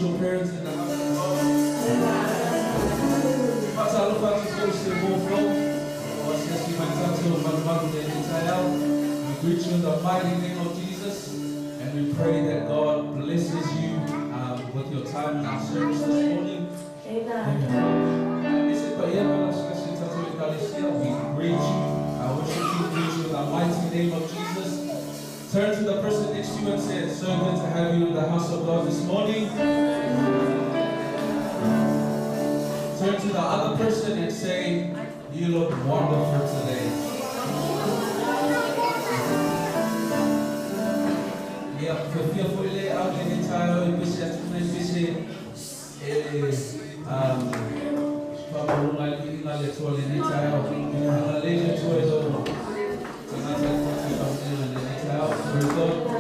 spiritual parents in the house of God. Faatalofa atu foi i se uo fou ua asiasi mai tatou malumalu i lenei taeao. We greet you in the mighty name of Jesus and we pray that God blesses you um, with your time in our service this morning. Aemaise paia ma gasegase o tatou Ekalesia, we greet you, our worship team greets you in the mighty name of Jesus. Turn to the person next to you and say, It's so good to have you in the house of God this morning. Turn to the other person and say, You look wonderful today. Ia, fiafia foi le au i lenei taeao e pese atu nei pese e um, faamauga ai le viiga a le Atua i lenei taeao. Agalelei le Atua i lou tagata e tou te faamanuiaina i lenei taeao. Praise God.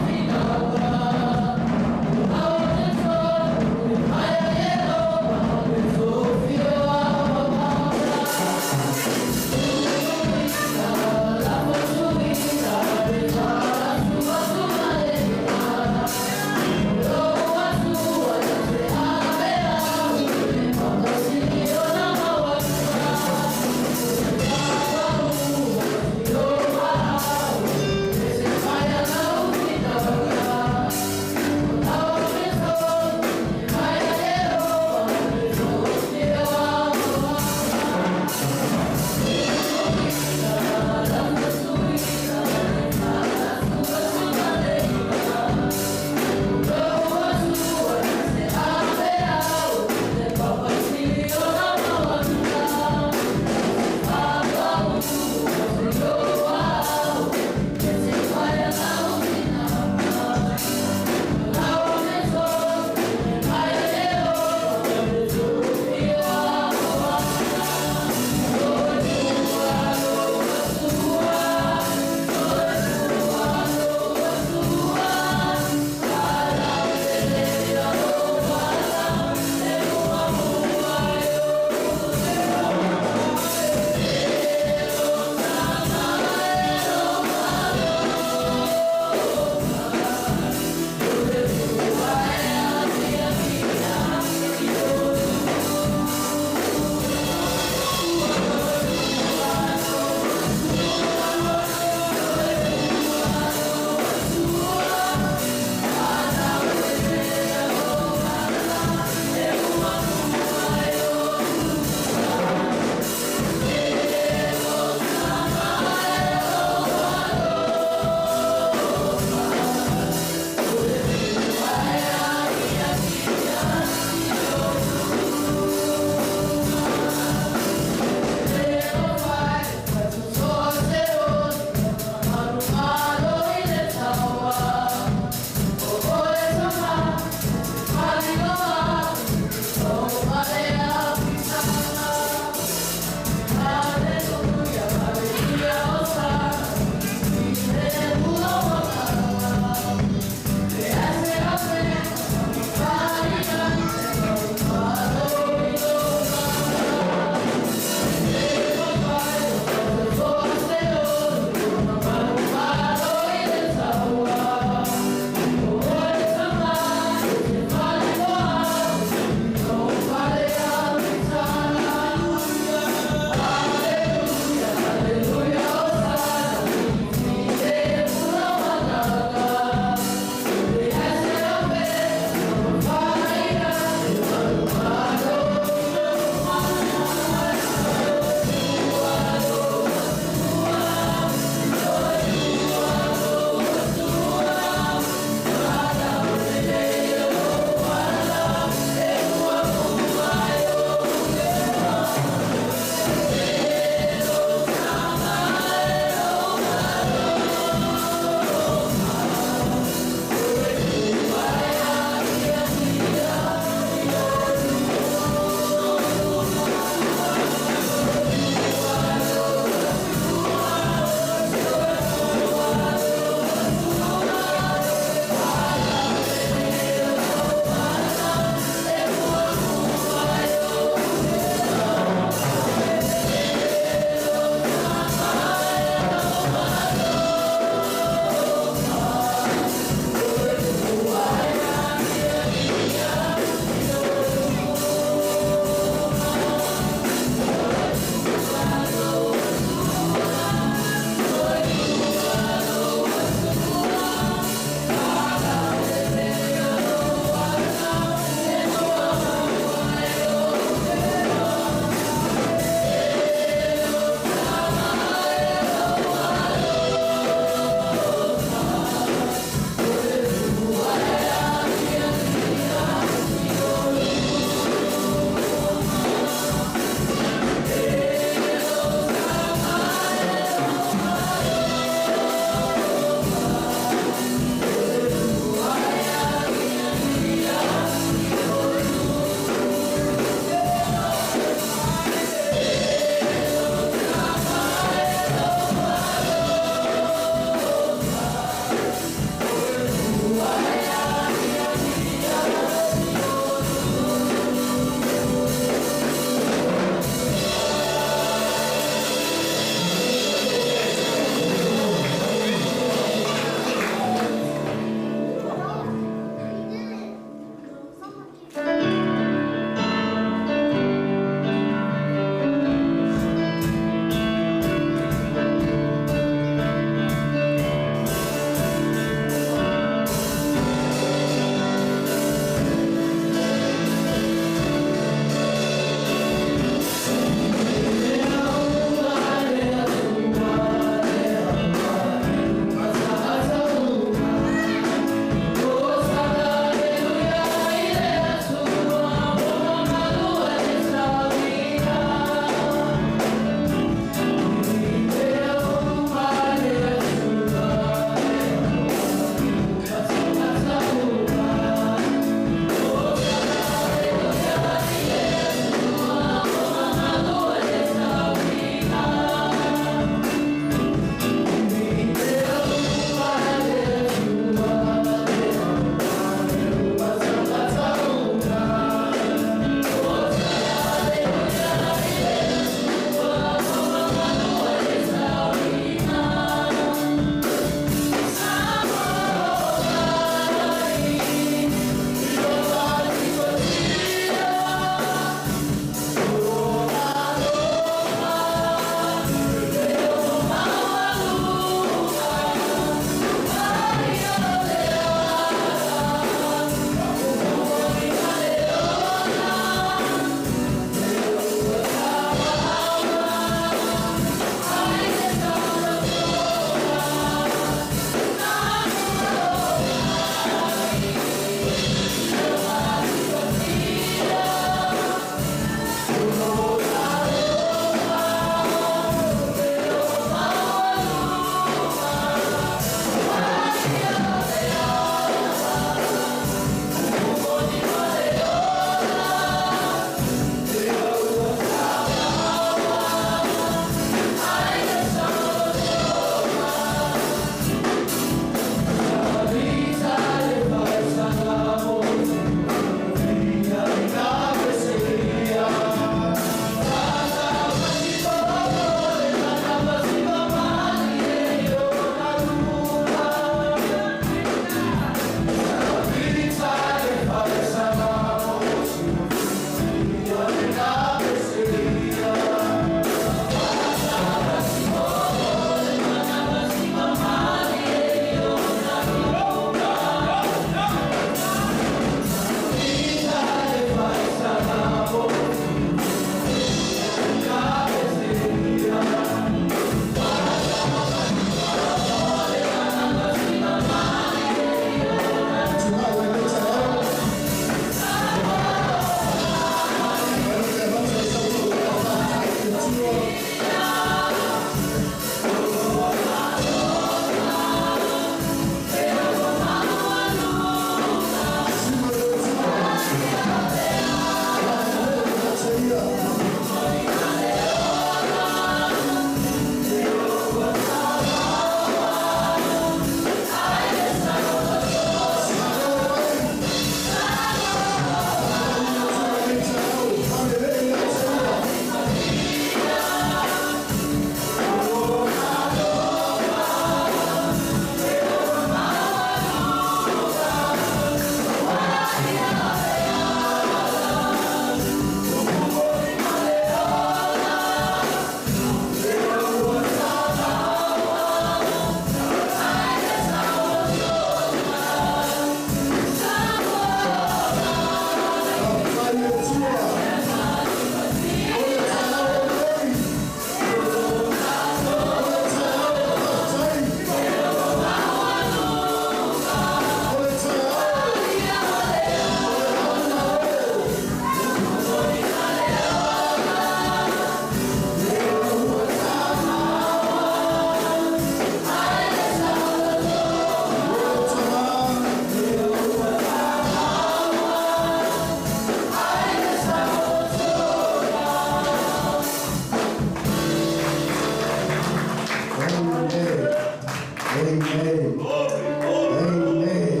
Amen. Amen.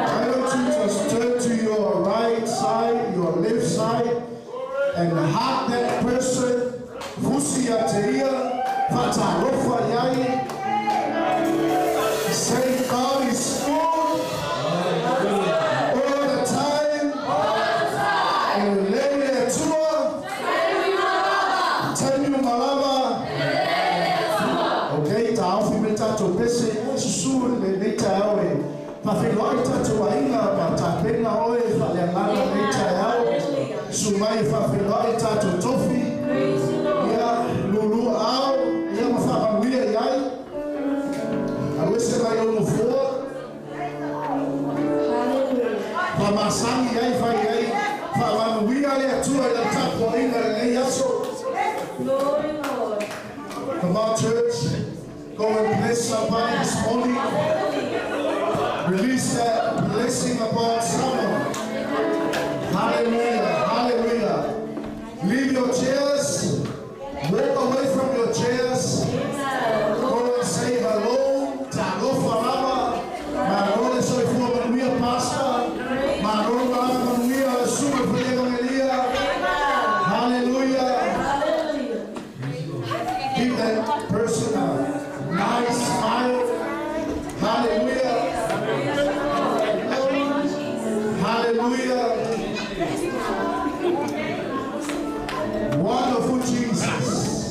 Why don't you just turn to your right side, your left side, and hug that person. Fusi ia te ia, faatalofa i ai. Say God is good all the time. E lelei le Atua. Taimi uma lava. Okay, taofi mai tatou pese, susu lenei taeao e faafeiloai tatou aiga ma tapena oe faaleagaga lenei taeao. Susu mai e faafeiloai tatou tofi. Ia, lulua ao, ia ma faamanuia i ai. Alu ese mai lou nofoa. Faamasani ai fai ai. Faamanuia le Atua i lau tapuaiga lenei aso. Glory, Lord. Come on, church. Go and bless somebody this morning. Release that blessing upon someone. Hallelujah. Hallelujah. Leave your chairs. Walk away from your chairs. Go and say hello. Talofa lava. Malo le soifua manuia, pastor. Malo malama manuia, le susuga i le evangelia. Hallelujah. Hallelujah. Give that person a nice smile. Hallelujah. Hallelujah. Wonderful Jesus.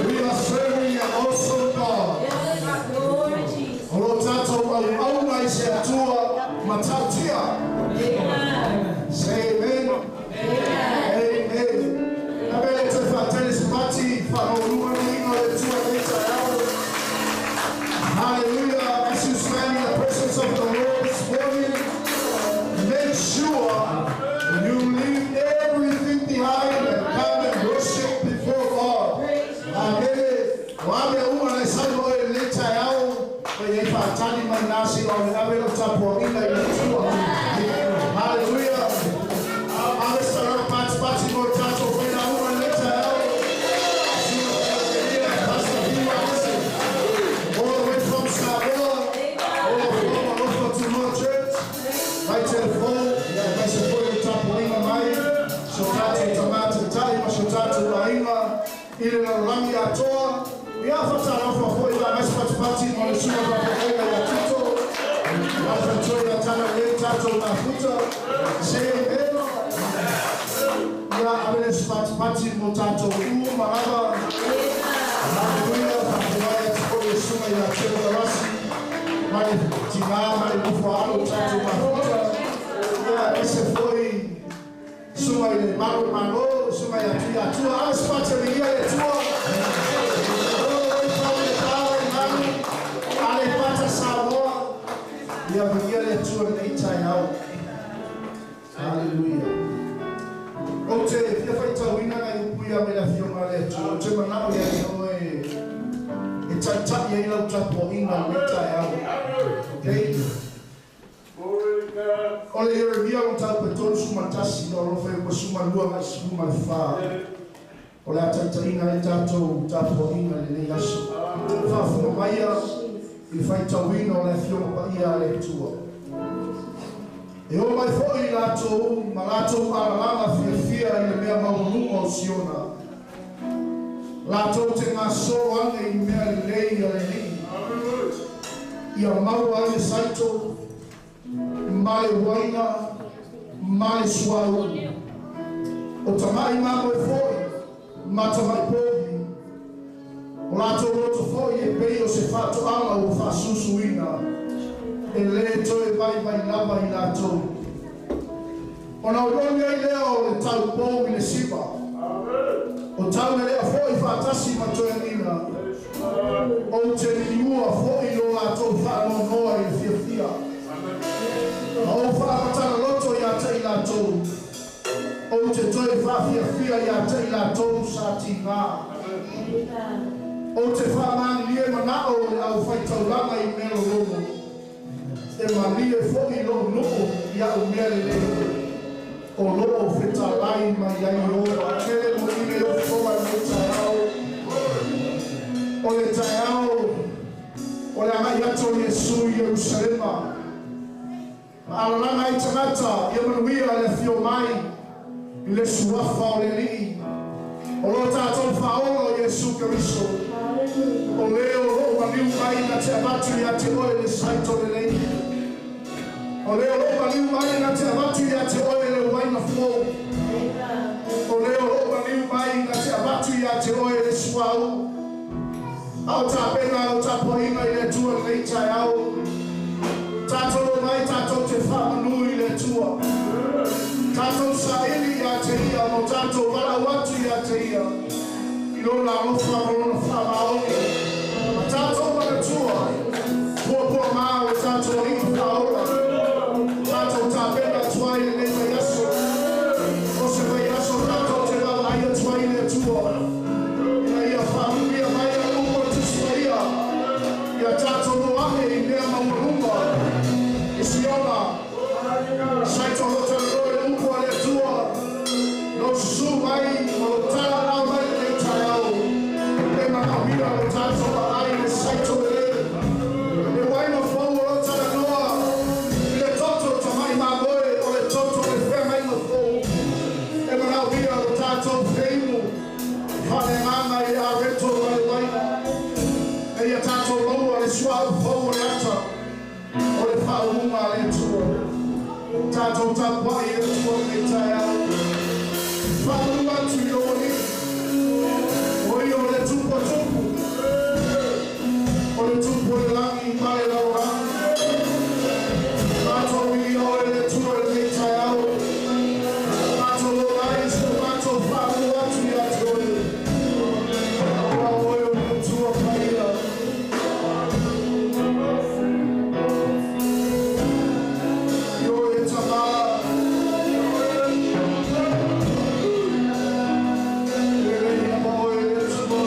We are serving an awesome God. Glory, Jesus. O lo tatou auauna i se Atua matautia. Say amen. Amen. Ave le toe faatele se pati faamaualuga le viiga o le Atua lenei taeao. Hallelujah. As you stand in the presence of the Lord this morning, make sure you leave everything behind and come and worship before God. Amen. Wa mea uma na sau oe lenei taeao, ko iai faatali mai nasi o le ave lau tapuaiga i le Atua. Hallelujah. Ave se pati pati mo tatou failauga lenei taeao. Pastor Hiwa Ese, all the way from Samoa, all the way from Alofa Tumua Church. Mai telefon, ia mai se foi le tapuaiga mai, so tatou tamatai ma so tatou aiga, i le lalolagi atoa. Ia faatalofa foi ma mai se patipati mo le susuga faafeagaiga ia Tito. Ia faatoe ia tala le tatou mafuta. Say amen. Ia ave le se patipati mo tatou uma lava. Hallelujah. Faafetai atu foi le susuga ia Teo Tarasi. Mai tina ma le nofo alo tatou mafuta. Ia ese foi susuga i le malo malo, susuga ia Tuia Atua. Ave se pati e viia le Atua. All the way from le tala i Manu, Aleipata Samoa. Ia viia le Atua lenei taeao. Hallelujah. Ou te fia faitauina nai upu ia mai le afioga a le Atua. Ou te manao ia te oe e taitai ai lau tapuaiga lenei taeao. Okay? O le Ieremia le mataupu e 31, o alofa e 12 agai 14. O le a taitaiina ai tatou tapuaiga lenei aso. Faafofoga maia i le faitauina o le afioga paia a le Atua. E o mai foi latou ma latou alalaga fiafia i le mea maualuga o Siona. Latou te gasolo ane i mea lelei a le Alii. Ia maua ai le saito, ma le uaina, ma le suauu. O tamai mamoe foi, ma tamai povi. O latou loto foi e pei o se faatoaga ua faasusuina. E lē toe vaivai lava i latou. Ona olioli ai lea o le taupou i le siva. O taulelea foi faatasi ma toeaiina. Ou te liua foi lo latou faanoanoa i le fiafia. Ma ou faamatala loto ia te i latou. Ou te toe faafiafia ia te i latou sa tigā. Ou te faamagilie manao o le aufaitaulaga i mea lologo. E malie foi lou nuu i au mea lelei. O loo fetalai mai ai Ieova. Kele mo ile o foa lenei taeao. O le taeao O le agai atu o Iesu i Ierusalema. Ma alalaga ai tagata ia manuia le afio mai i le suafa o le Alii. O lo tatou faaola o Iesu Keriso. O le o loo maliu mai na te avatu ia te oe le saito lelei. O le o loo maliu mai na te avatu ia te oe le uaina fou. O le o loo maliu mai na te avatu ia te oe le suauu. A o tapena o tapuaiga i le Atua lenei taeao. Tatou omai tatou te faamanu i le Atua. Tatou saili ia te ia ma o tatou valaau atu ia te ia i lona alofa ma lona faamaoni. Ma tatou manatua puapuaga o le tatou Alii Faaola. Tatou tapena atu ai lenei vaiaso. O se vaiaso tatou te vaavaai atu ai i le Atua. Ina ia faamanuia mai a upu o le Tusi Paia ia tatou o ae i mea maualuga i Siona. Saito o lo talanoa i le upu a le Atua. Lou susu mai ma lou talaanao mai lenei taeao. E manaomia lo tatou vaai i le saito lelei. Le uaina fou o lo talanoa i le toto tamai mamoe o le toto o le feagaiga fou. E manaomia lo tatou feinu faaleagaga i le areto ma le uaina. E ia tatou maua le suauu fou o le ata o le faauuga a le Atua. Tatou tapuai e le Atua lenei taeao. Faamanu atu i lou Alii. O ia o le Tupu a tupu. O le Tupu o le lagi ma le lalolagi. Matou viia oe le Atua i lenei taeao. Matou omai se matou faamanu atu ia te oe. Aua o oe o le Atua Paia. I oe e Tamā. E lelei lava oe le Atua.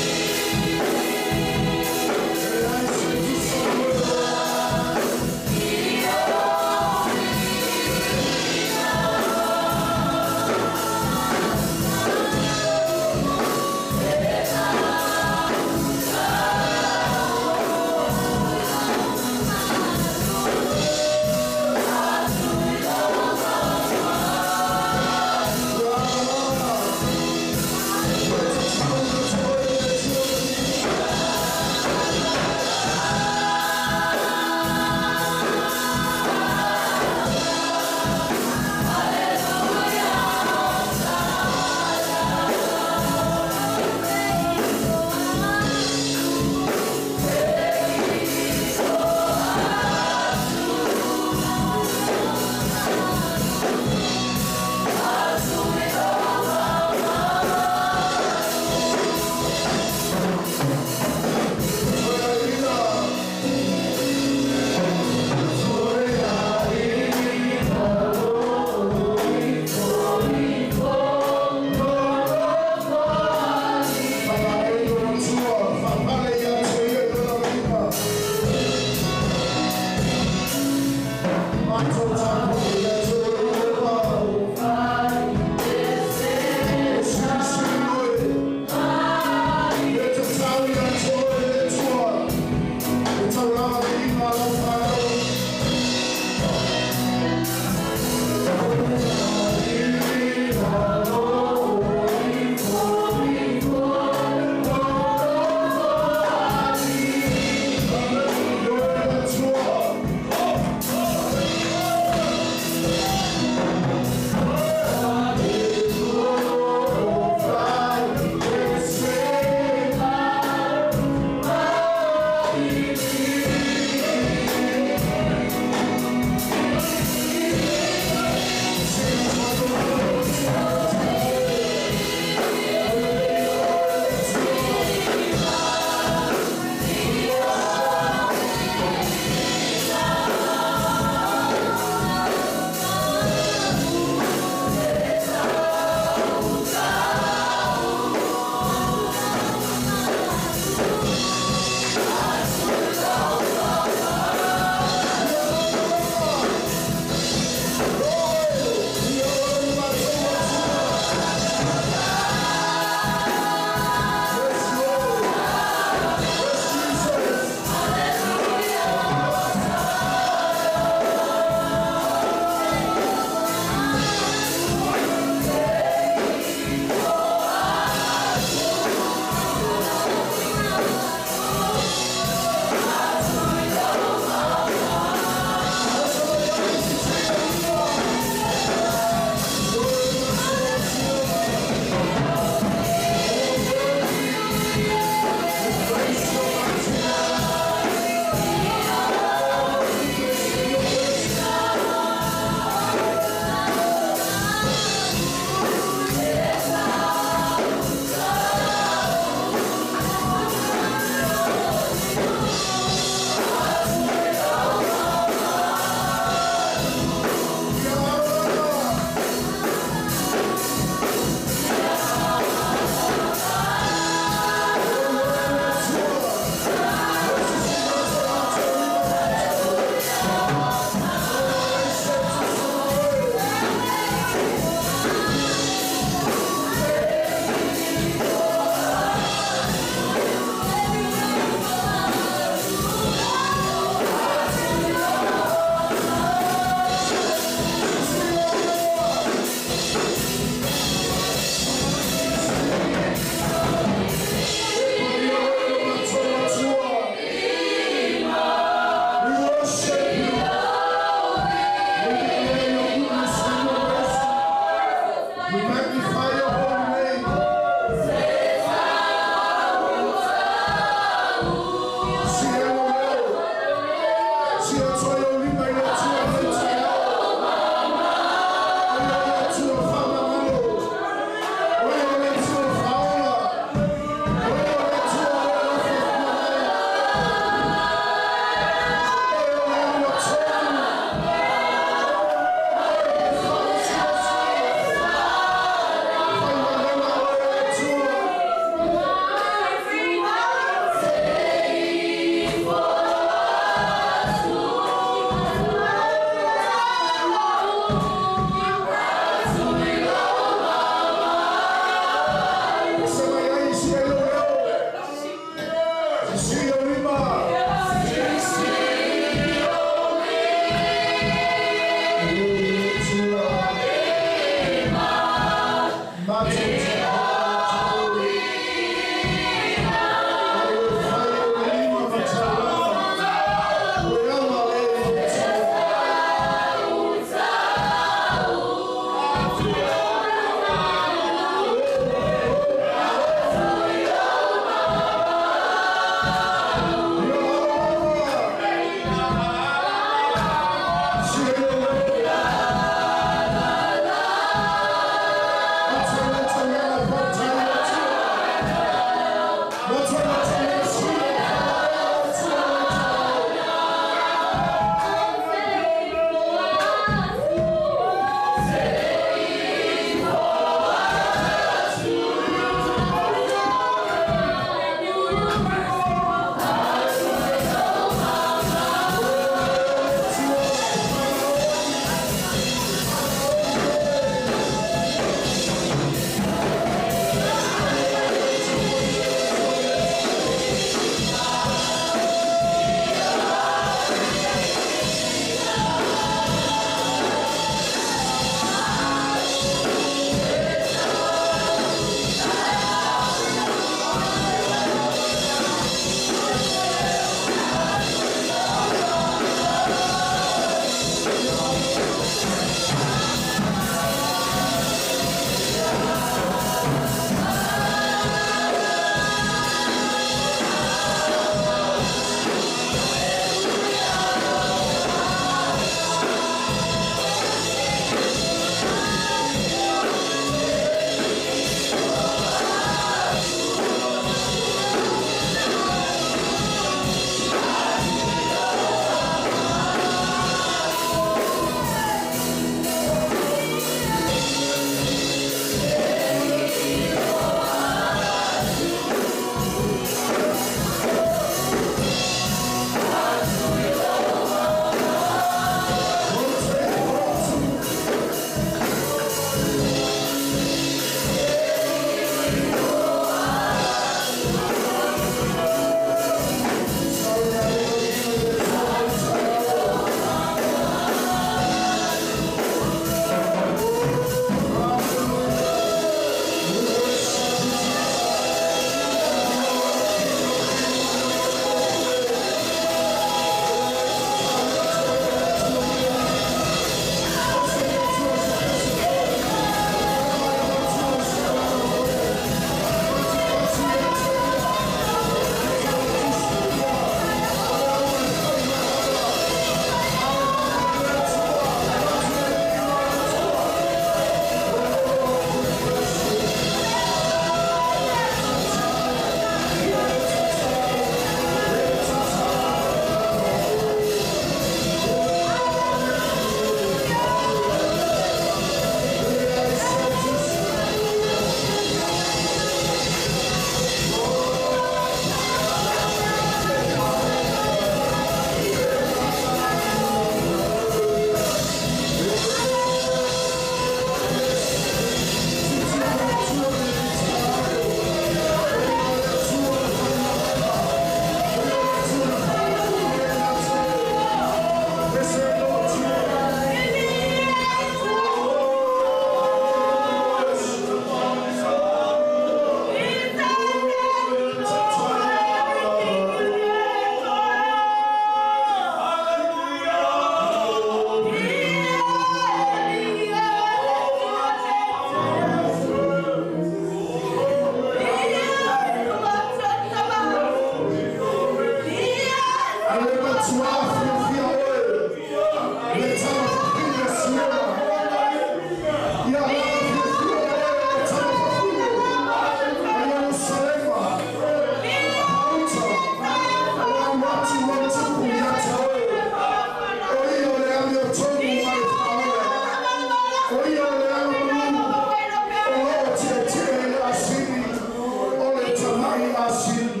Ma'i Asili.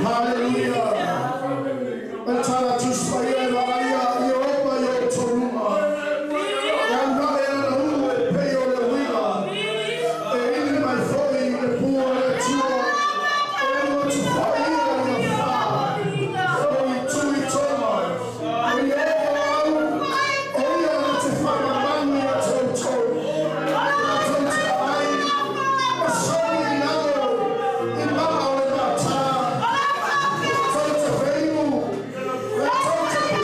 Haleluia. E tala Tusi Paia e vaaia ia oma i o outou luma. E alu ae ana ulu e pei o le uila. E ili mai foi le pua o le Atua. E alu atu foi ia i afa. O itu i toma. O ia o au, o ia na te faamamalu ia te outou. Latou te aai, ma sogi i lalo i maa o le mātā. Tou te feinu, e tou te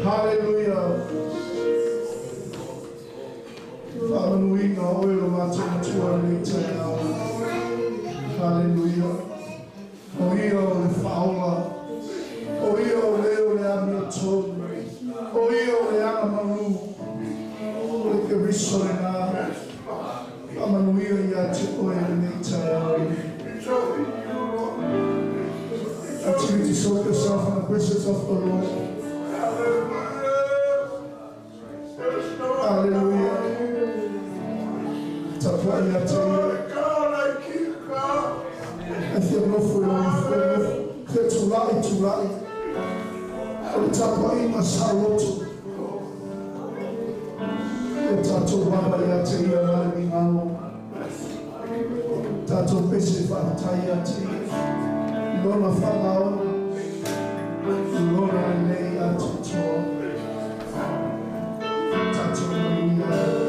Hallelujah. Faamanuiga o oe lo matou Matua i lenei taeao. Hallelujah. O ia o le faaola. O ia o le o le amiotonu. O ia o le agamalu. O le Keriso lenā. Faamanuia ia te oe i lenei taeao. Continue to soak yourself in the presence of the Lord. Hallelujah. Tapuai ia te ia. E fia nofo i lona fia nofo. Fia tulai tulai. O le tapuaiga saoloto. O tatou vava ia te ia ma le migao. Tatou pese faafetai ia te ia. I lona faamaoni. I lona lelei atoatoa. Tatou manuia ai.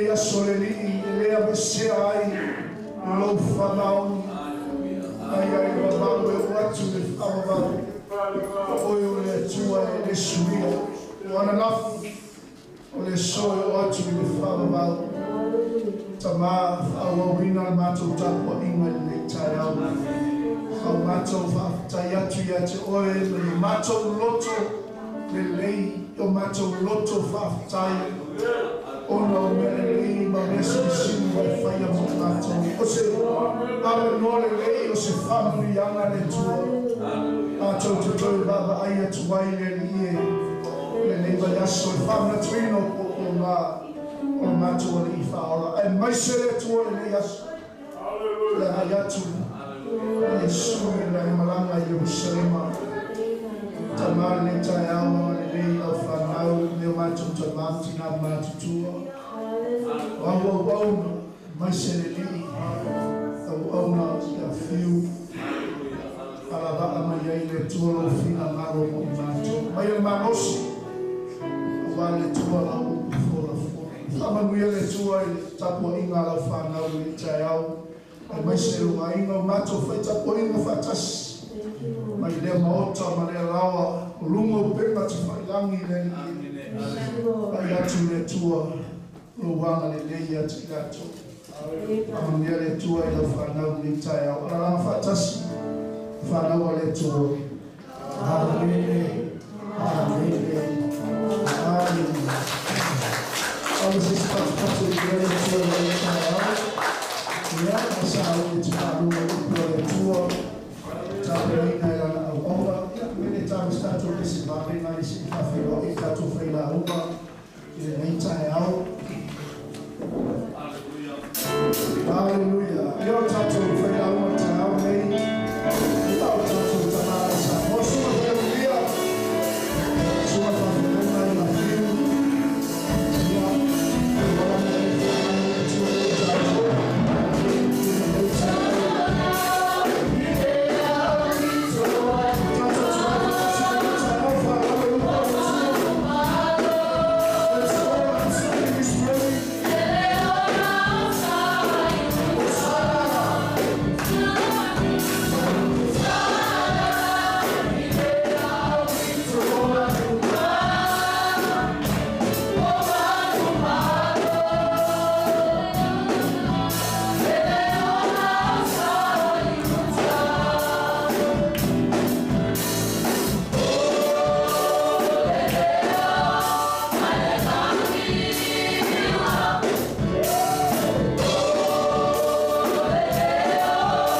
lenei aso le Alii e le aveesea ai lou faamaoni. Mai lava i le vavau e oo atu i le faavavau, o oe o le Atua e le suia. O ananafi, o le aso e oo atu i le faavavau. Tama, faaauauina le matou tapuaiga i lenei taeao. A o matou faafetai atu ia te oe mai o matou loto lelei, i o matou loto faafetai, ona o mea lelei ma mea silisili ua e faia mo matou. O se avanoa lelei, o se faamanuiaga le Atua, matou te toe vaavaai atu ai le Alii e i lenei vaiaso i le faamanatuina o puapuaga o le matou Alii Faaola, aemaise le Atua lenei aso le agai atu o Iesu i lana malaga i Ierusalema. Tama, lenei taeao, agalelei i lau fanau me o matou tama ma tina matutua, o au auauna, aemaise le Alii auauna ia fiu alavaa mai ai le Atua lou finagalo mo i matou. Mai le malosi aua le Atua lau upu folafola. Faamanuia le Atua i le tapuaiga a lau fanau i lenei taeao, aemaise lou aiga o matou fai tapuaiga faatasi mai lea maota ma lea laoa o luga o upega tafailagi i le Alii. Pai atu le Atua lou agalelei ia te i latou. Faamanuia le Atua i lau fanau i lenei taeao. Alalaga faatasi fanau a le Atua. Amene, amene, amene. Alo se isi patupatu i le Atua i lenei taeao. Ia, ma sa au e te faalogo i upu a le Atua, tapenaina e lana auauna. Ia, mele tago se tatou ese vave nai se i faafeiloai i tatou failauga i lenei taeao. Haleluia. Ia o tatou failauga taeao nei, ia o tatou tama Samoa, susuga Faiaulia, susuga faafeagaiga i Mafiu. Ia, wala mai ai whanau e tua i tatou i lenei taeao. Tatou tuai faatasi i lenei taeao, whanau e upu a le Atua. Let's all answer in this ready. Hosanna.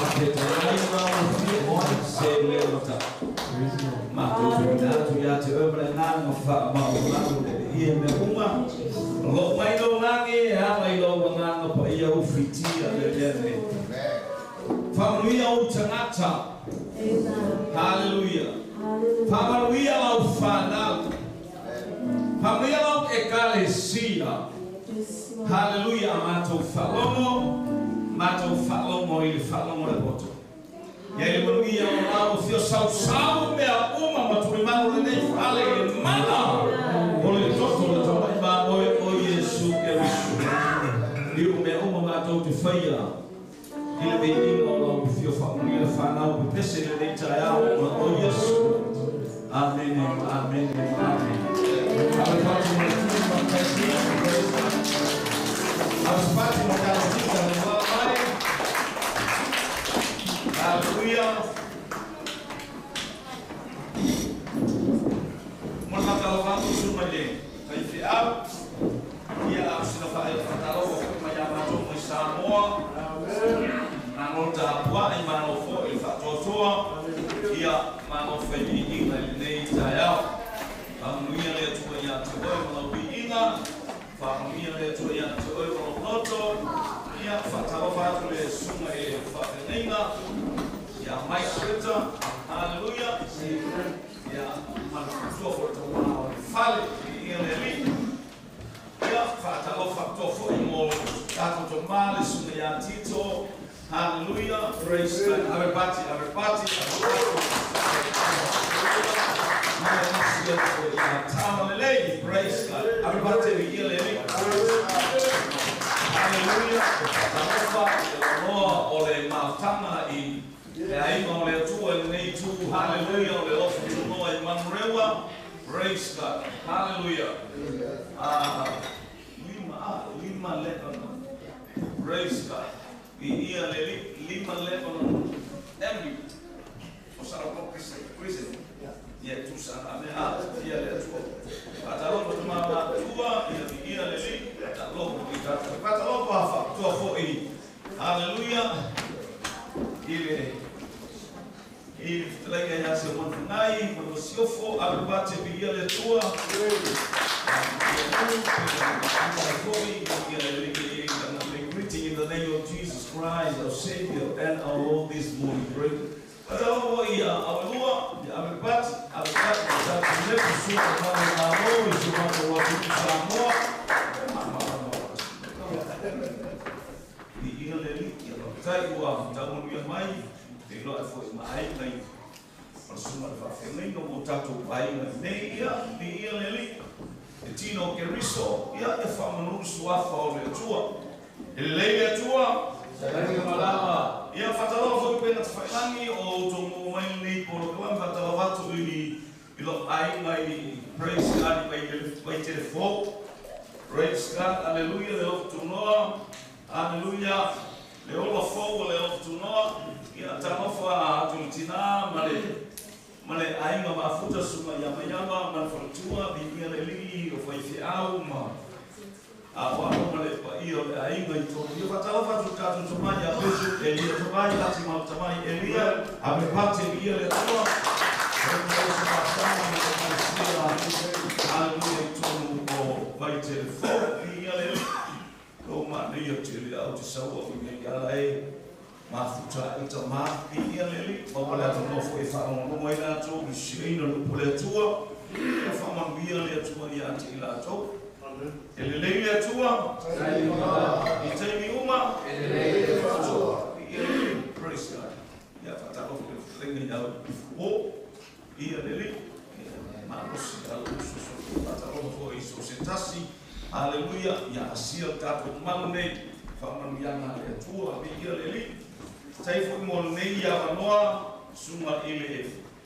Faafetalai ma lau Afioga se le mata. Matou tuuina atu ia te oe ma le agaga faamaualalo le ia mea uma. O lo o mai lou lagi e ala i lou agaga paia ufitia le mea nei. Faamanuia ou tagata. Haleluia. Faamanuia lau fanau. Faamanuia lau ekalesia. Haleluia. Matou faalogo, matou faalogo i le faalogo le poto. Ia i le manuia o lau afio sausau mea uma ma tulimanu lenei fale i le mana o le toto le tamai mamoe o Iesu Keriso. I o mea uma matou te faia i le viiga o lau afio faamanuia le fanau pepese lenei taeao ona o Iesu. Amene, amene, amene. Ave fatu ma le tuli ma kaisia. Ave fatu ma kalasita le mai. Hallelujah. Mo le faatalofa atu mai le faifeau. Ia a o sina faatalofa foi mai ia matou mai Samoa. Malo tapuai, malo foi le faatoatoa. Ia malo fai viiga i lenei taeao. Faamanuia le Atua ia te oe ma lau viiga. Faamanuia le Atua ia te oe ma lou loto. Ia faatalofa atu le susuga i le faafeagaiga. Ia Mike Ritter. Hallelujah. Ia ma le fautua foi taumaa o le fale i ia le alii. Ia faatalofa atoa foi mo tatou tama le susuga ia Tito. Hallelujah. Praise God. Everybody, everybody, everybody. Praise God. Everybody, ia le alii. Hallelujah. Faatalofa i le loa o le mafutaga i le aiga o le Atua i lenei itu. Hallelujah. O le alofa tunoa i Manurewa. Praise God. Hallelujah. Lima, lima Lebanon. Praise God. I ia le lima Lebanon Avenue. O Sarapok Prison. Ia tusa na mea ia le Atua. Faatalofa tama matua, ia ia le li, faatalofa i tatou. Faatalofa faapitoa foi. Hallelujah. I le fetalaiga ia Seumanufagai, ma le masiofo, avepate viia le Atua. Greeting in the name of Jesus Christ, our Savior and our Lord this morning. Faatalofa ia awelua, ia avepate, avepate, tatou lepu sua malo i so matou atunuu Samoa. I ia le alii, ia faafetai ua taumanuia mai, te iloa e foi ma aiga i o le susuga le faafeagaiga mo tatou aiga nei ia, i ia le alii. E tino o Keriso, ia e faamanu suafa o le Atua. E lelei le Atua. Ia faatalofa foi upega tafailagi o outou maua mai lenei polokalame faatalofa atu i lou aiga i praise God i Vaitelefou. Praise God, hallelujah, le alofa tunoa. Hallelujah. Le ola fou o le alofa tunoa. Ia talofa atu le tina ma le aiga mafuta susuga ia Maiava ma le faletua, viiga le alii o faifeau ma aoao ma le paia o le aiga i totonu. Ia faatalofa atu le tatou tamai ia Pesu, Elia tamai, Lati ma tamai Elia, avepate viia le Atua. Hallelujah i totonu o Vaitelefou, viiga le alii. Lo manaia tele au te saua o nei ala e mafuta i tama, viiga le alii. Maua le avanoa foi e faalogologo ai latou i le sisiina o le upu o le Atua. Ia faamanuia le Atua ia te i latou. E lelei le Atua i taimi uma. E lelei le Atua. Praise God. Ia faatalofa i le fetalaiga ia Ifuo. Ia le alii. Malosi ala uso so. Faatalofa foi i so se tasi. Hallelujah. Ia asia le tatou malu nei. Faamanuiaga a le Atua. Viia le alii. Tai foi mo lenei avanoa susuga i le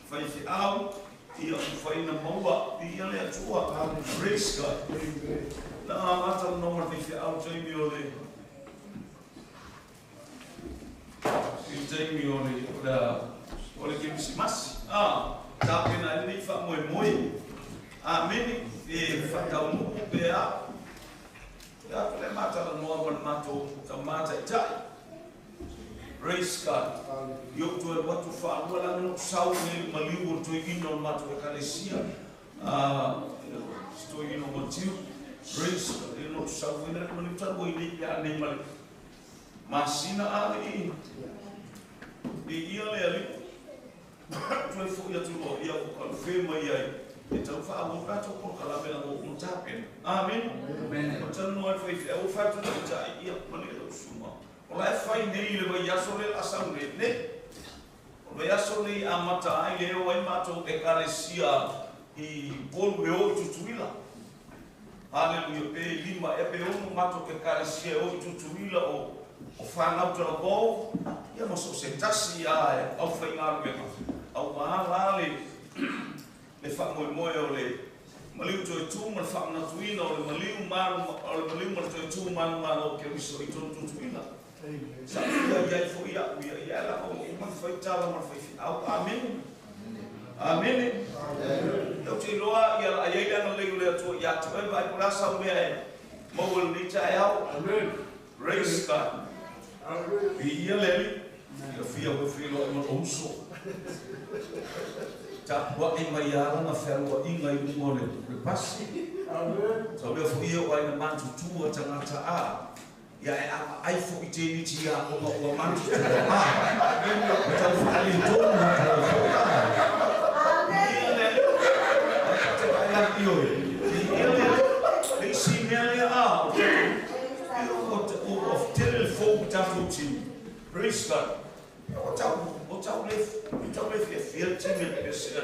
faifeau. Ia ufaina maua. Viia le Atua. Praise God. Na amata le noa le faifeau taimi o le i taimi o le Kerisimasi. Tapena ai lenei faamoemoe. Amene. E faataunuu pe a. Ia le matalanoa ma le matou tama taitai. Praise God. Io tu e watu whaalua la no sau nei maliu o toi ino matu e kalesia. Sto ino matiu. Praise God. Ino sau ina maliu talu i nei pia nei maliu. Masina ale i. I ia le ali. Tu e fo ia tu lo ia o ka fe mai ai. E tau wha au rato ko kalame la mo mutapen. Amen. Amen. O tanu ai fai fe au fatu na tai ia mani lo suma. O la e fai nei le vai aso le asau ne ne. O le aso nei a mata ai le o ai matou e kalesia i polu e o tutuila. Hallelujah. Pe lima e pe ono matou e kalesia o tutuila o whanau tala pō. Ia maso se tasi a e au whai ngā ruenga. Au mahala le le wha moe o le maliu toi tū ma le wha manatuina o le maliu malu o le maliu ma le toi tū malu malu o ke wiso i tonu tutuila. Sa fia ia i fo ia ia ia la o ma fai tala ma fai au. Amen. Amen. Tau te loa ia la ia ia le le atu ia te vai ko la sa mea e mo le ni ta au. Amen. Praise God. Amen. Ia le ia fia o fi lo mo uso. Ta wa e mai ala na ferua inga i mo le pasi. Amen. Sa le fo ia wa ina mantu tua tangata a. Ia e ai fo i te niti ia o ua mantu tua a. O tau whaali tonu ha tau whaali. Ia le te vai a io e. Ia le le isi mea lea a. O tele le fōu tātou tini. Praise God. O tau le fia fia tini le pese.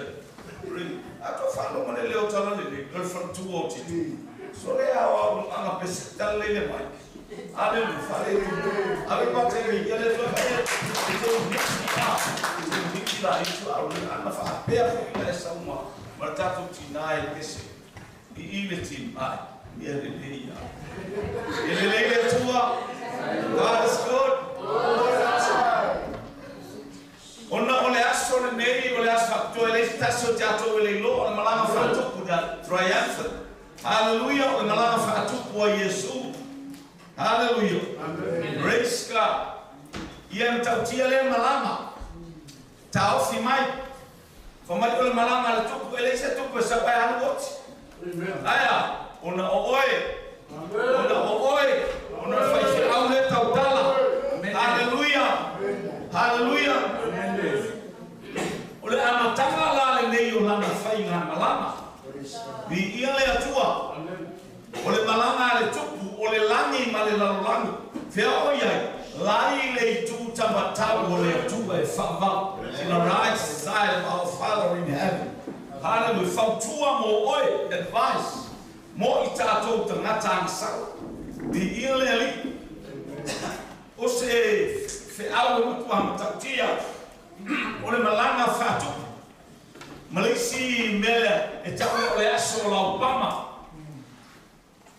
A tau whaalo mane leo tala le le girlfriend tu o titu. So le au au anga pese tala le le mai. Hallelujah. Hallelujah. Ale pate ia le toa e te miki a. Te miki la itu au le ana wha pea fo ina e sauma. Ma tātou tina e pese. I i le tini ai. Ia le le ia. Ia le le le tua. God is good. Ona o le aso le nei o le aso whakutua e le tasi o te ato e le lo o le malanga whaatupu na triumphant. Hallelujah. O le malanga whaatupu a Yesu. Hallelujah. Amen. Praise God. Ia mtautia le malanga. Taofi mai. Whamai o le malanga le tupu e leisa tupu e sa pai alu oti. Aia, ona o oe. Ona o oe. Ona whai au le tautala. Hallelujah. Hallelujah. O le amatanga la le nei o lana whai ngā malanga. Bi ia le atua. O le malanga le tupu o le langi ma le lalolangi. Fea o iai, lai le itu tamatau o le atua e whaavau. In the right side of our Father in heaven. Hallelujah. Fautua mo oe, advice. Mo i tātou tangata angasau. Bi ia le ali. O se wheau e mutua matautia. O le malanga whaatupu. Malisi mele e tau o le aso o lau pama.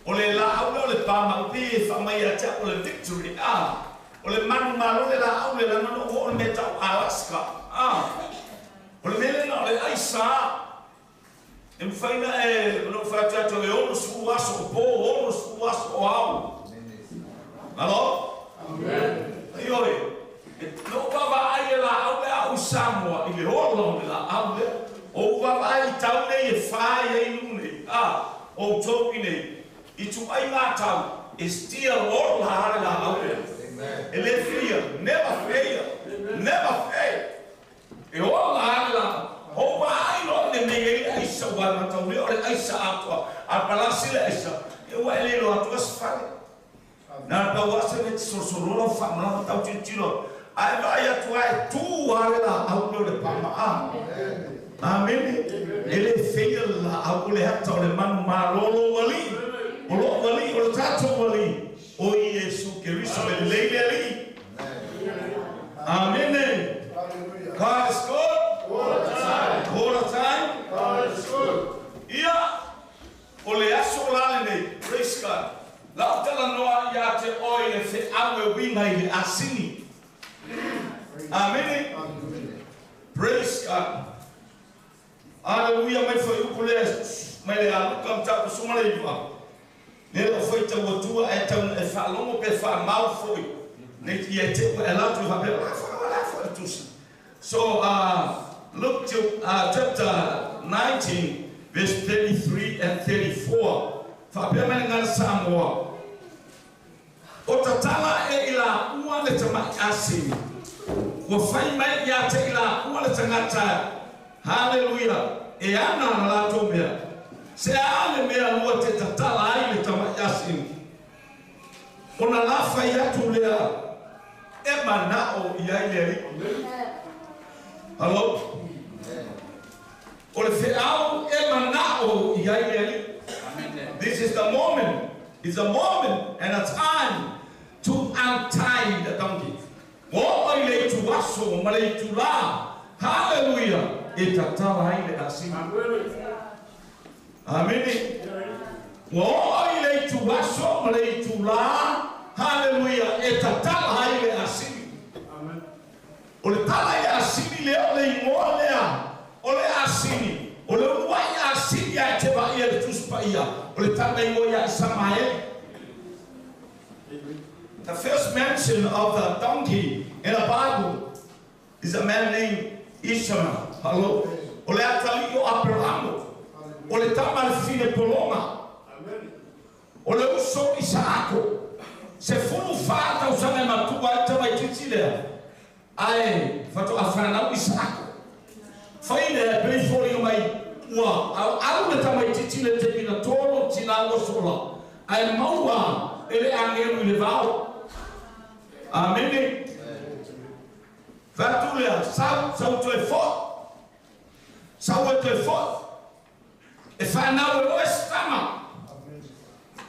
O le la au le o le pama o pe wha mai a te o le victory a. O le manu malo le la au le la manu o le me tau Alaska a. O le mele na o le aisa. E mwhaina e no whaatu atu e ono sfu aso o pō, ono sfu aso o au. Alo? Amen. Ai oi, e no wawa ai e la au le au Samoa i le ola o le la au le. O wawa ai tau nei e whai e inu a. O tau i nei. I tu ai ngā tau, e stia ola hare la au le. E le whia, never fail, never fail. E ola hare la o wa ai lo ne me e aisa wa matau le o le aisa atua. A palasi le aisa, e wa ele lo atua sfale. Nā pa wa se ne sorosorola wha mala tau tiro. Ai vai atua e tu hare la au le o le pama a. Amen. E le whia la au le hata o le manu malolo wali. O lo wali, o le tātou wali. O Iesu Keriso e leile ali. Amen. God is good. All the time. All the time. God is good. Ia, o le aso lale nei. Praise God. Lau tala noa ia te oi le whe au e winga i le asini. Amen. Praise God. Hallelujah. Mai whai uku le mai le aluka mtaku suma le iwa. Le o whai tau atua e tau e whaalongo pe wha mau foi. Nei ia te ua e latu i whapea, la wha le tusi. So, Luke chapter 19, verse 33 and 34. Whapea mai ngā Samoa. O tatala e ila ua le tamai asini. Ua whai mai ia te ila ua le tangata. Hallelujah. E ana na lato mea. Se a le mea lua te tatala ai le tamai asini. Ona la whai atu lea. E manao i ai le ari. Hello? O le wheau e manao i ai le ari. This is the moment. It's a moment and a time to untie the donkey. O oi le itu aso, ma le itu la. Hallelujah. E tatala ai le asini. Amen. O oi le itu aso, ma le itu la. Hallelujah. E tatala ai le asini. O le tala i le asini le o le ingoa lea. O le asini. O le uai asini ai te vaia le tuspa ia. O le tala ingoa ia Isamael. The first mention of the donkey in the Bible is a man named Ishmael. Hello. O le atali o Aperamo. O le tama le fine polonga. O le uso Isaako. Se fulu whātau sanga matua e tamai titi lea. Ae, whato a whanau Isaako. Whaine e pei fōringa mai ua. Au au le tamai titi le te mina tolo tina ua sola. Ae maua e le angelu i le vao. Amene. Whatu lea, sau toe fo. Sau e toe fo. E whanau e oe stama.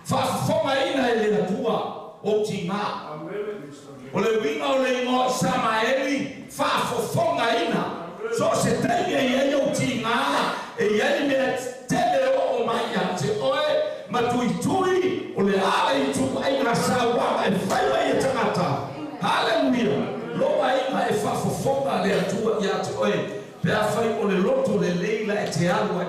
Whaafonga ina e le atua o tingā. O le winga o le ingoa Isamaeli, whaafofonga ina. So se teine i ei o tingā, e iai mea tele o o mai ia te oe, ma tui o le ala i tu ai ngā sāwanga e whaiwa i e tangata. Hallelujah. Loa inga e whaafofonga le atua ia te oe, pe a whai o le loto le leila e te alu ai.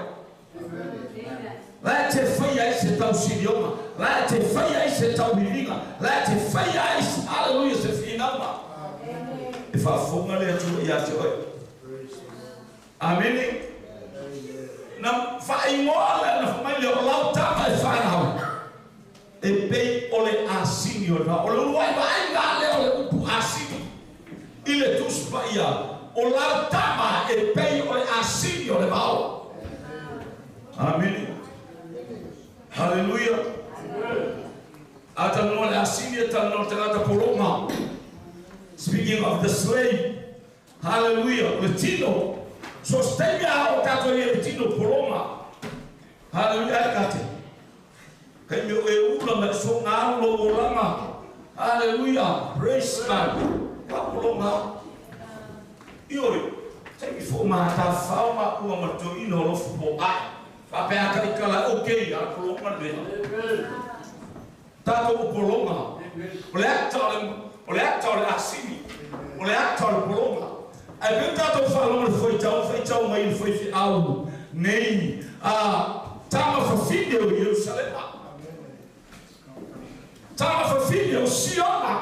La te whai ai se tau sirionga, la te whai ai se tau hiringa, la te whai ai, hallelujah, se whinauma. E whaafonga le atua ia te oe. Amene. Na whaingoa le na whamai le o lau tama e whanau. E pei o le asini o le wha. O le uai vaai ngā le o le upu asini. I le tuspa ia. O lau tama e pei o le asini o le vao. Amene. Hallelujah. Ata noa le asini e tana te ngata polonga. Speaking of the slave. Hallelujah. Le tino. So stay mea o tātou i le tino polonga. Hallelujah. E kate. Kei meo e ula me so ngā ulo o langa. Hallelujah. Praise God. Ka polonga. Ioi. Tei fo mā tā whao mā ua mato ino lofu po ai. Whapea ka ikala okay a polonga lea. Tātou o polonga. O le akta o le asini. O le akta o le polonga. Ai peu tātou whalonga le whaitau mai le whai whiau nei a tama whawhine o Yerusalema. Tama whawhine o Siona.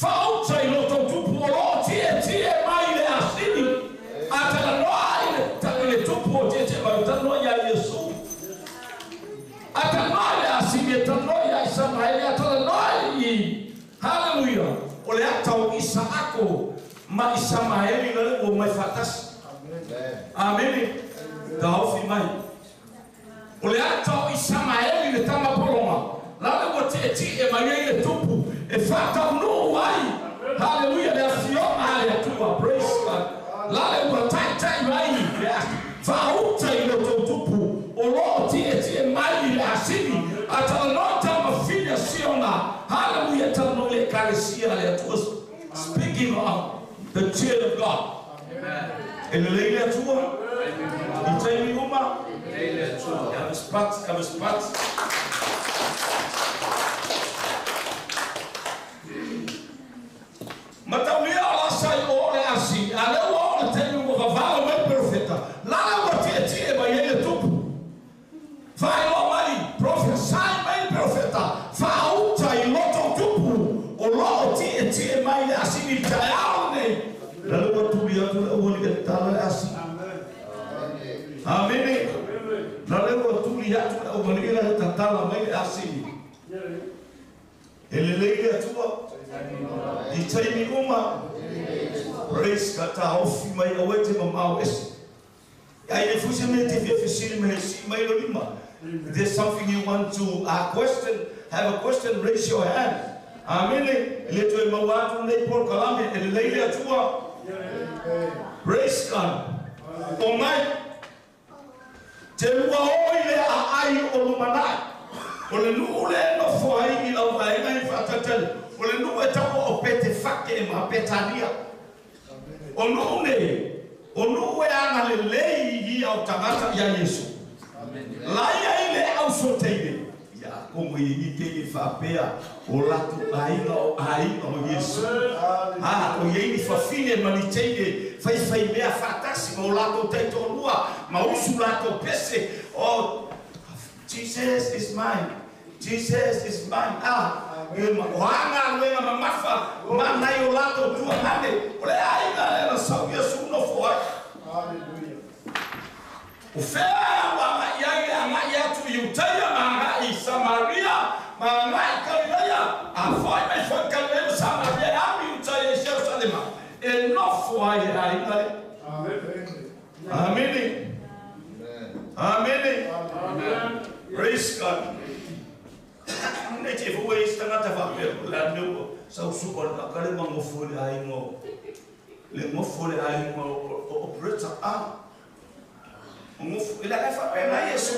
Whaauta i loto tupu o loo tie tie mai le asini. A tala noa i le tupu o tie tie mai tala noa ia Yesu. A tala noa i le asini, a tala noa ia Isamaele, a tala noa i Hallelujah. O le akta o Isaako ma Isamaeli na le ua mai whatasi. Amen. Ta ofi mai. O le akta o Isamaeli le tama polonga. La le ua te ti e mai ei le tupu. E whatau no ai. Hallelujah. Le afioga le atua. Praise God. La le ua taitai mai. Whauta i lo tau tupu. O loo ti e ti e mai i le asini. A tala noa tama whina siona. Hallelujah. Tala noa le ekalesia le atua. Speaking of the chair of God. E le leile atua. I teimi uma. Ave spat. Mataulia o la sai o le asi. A leo o le teimi ua vavalo mai profeta. Lala ua tia tia mai e le tupu. Whailoa mai, profesai mai profeta. Whauta i loto tupu. O loo asini taeao nei. La le ua tuli atu le auali e tatala le asini. Amene. La le ua tuli atu le auali e la tatala mai le asini. E lelei le Atua. I taimi uma. Praise God. Taofi mai aua e te mamao ese. Ai le fuse me te fia fesili me si mai lo lima. If there's something you want to question, have a question, raise your hand. Amene. Le toe maua atu nei polokalame e lelei le Atua. Praise God. O mai. Te lua oi le aai o lumanai. O le nuu le nofo ai i lau vaega i whaatatali. O le nuu e tau o pete whake e ma Petania. O nuu nei, o nuu e anga le lei i au tangata ia Yesu. Lai ai le au soteine. Ia komo i i te i whaapea o latu aiga o aiga o Yesu. Ah, o iei ni whawhine ma ni teine whai whai mea whaatasi ma o latu taitolua, ma usu latu pese. Oh, Jesus is mine. Jesus is mine. Ah, e ma o anga luenga mamafa, ma nai o latu tua ngane. O le aiga le na sau Yesu no foai. Hallelujah. O whea wa ngai ai a ngai atu i Utaia ma ngai i Samaria ma ngai Galilea. A whai mai whai Galilea ma Samaria e aru i Utaia i Jerusalema. E nofo ai e aiga le. Amen. Amene. Amene. Praise God. Nei te fua i tangata whapea o la neu sau suka le kakale ma ngofo le aiga o le ngofo le aiga o Brita a. O ngofo ila ka whapea na Yesu.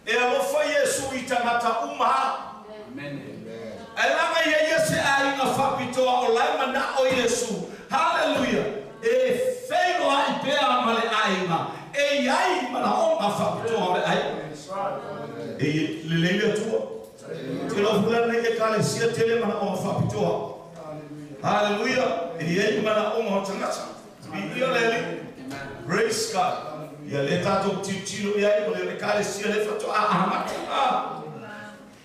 E alofa Yesu i tangata uma. Amen. E langa ia Yesu aiga whapitoa o lai mana o Yesu. Hallelujah. E wheiro ai pea ma le aiga. E iai mana o ngā whapitoa o le aiga. E le leile atua. Te lau hula nei e kalesia tele mana o ngā whapitoa. Hallelujah. E iai mana o ngā tangata. I ia lele. Praise God. Ia le tātou titilo iai o le kalesia le whatoa a ahamata.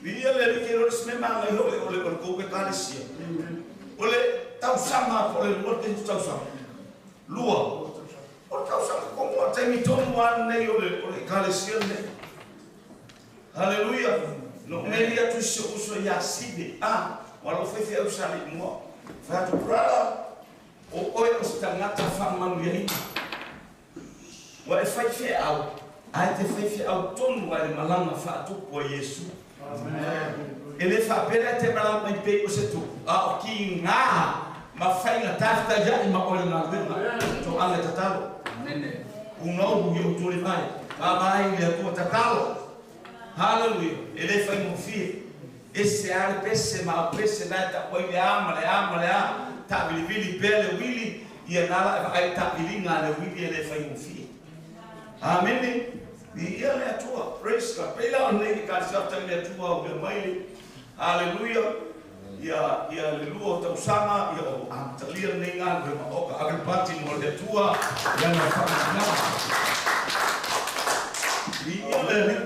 I ia lele ke rore sme manga i ole ole ole kou ke kalesia. O le tausanga, o le lua te tausanga. Lua. O le tausanga kongoa taimi tonu ane nei o le kalesia nei. Hallelujah. No meli atu se uso ia side. Ah, walo whewhi au sali mua. Whatu brother, o oe o se tangata whamanu ia ina. Wa e whai whea au, ai te whai whea au tonu ai le malanga whaatupu a Yesu. E le whaapera te malanga mai pei o se tupu. A o ki ngā ma whainga tawhita ia i ma ole ngā luenga. Tō anga tatalo. Unau hu i o tōre mai. Wā i le atua tatalo. Hallelujah. E le whai mofie. E se are pese ma o pese nai ta oi le a ma le a ma le a. Ta vilivili pea le wili. Ia nala e whakai ta vilinga le wili e le whai mofie. Amene. I ia le atua. Praise God. Peila o nei ke kalisi afta le atua o mea maile. Hallelujah. Ia ia le lua o tausanga. Ia o amtalia nei ngā le maoka. Agapati mo le atua. Ia na whakamana. I ia le le.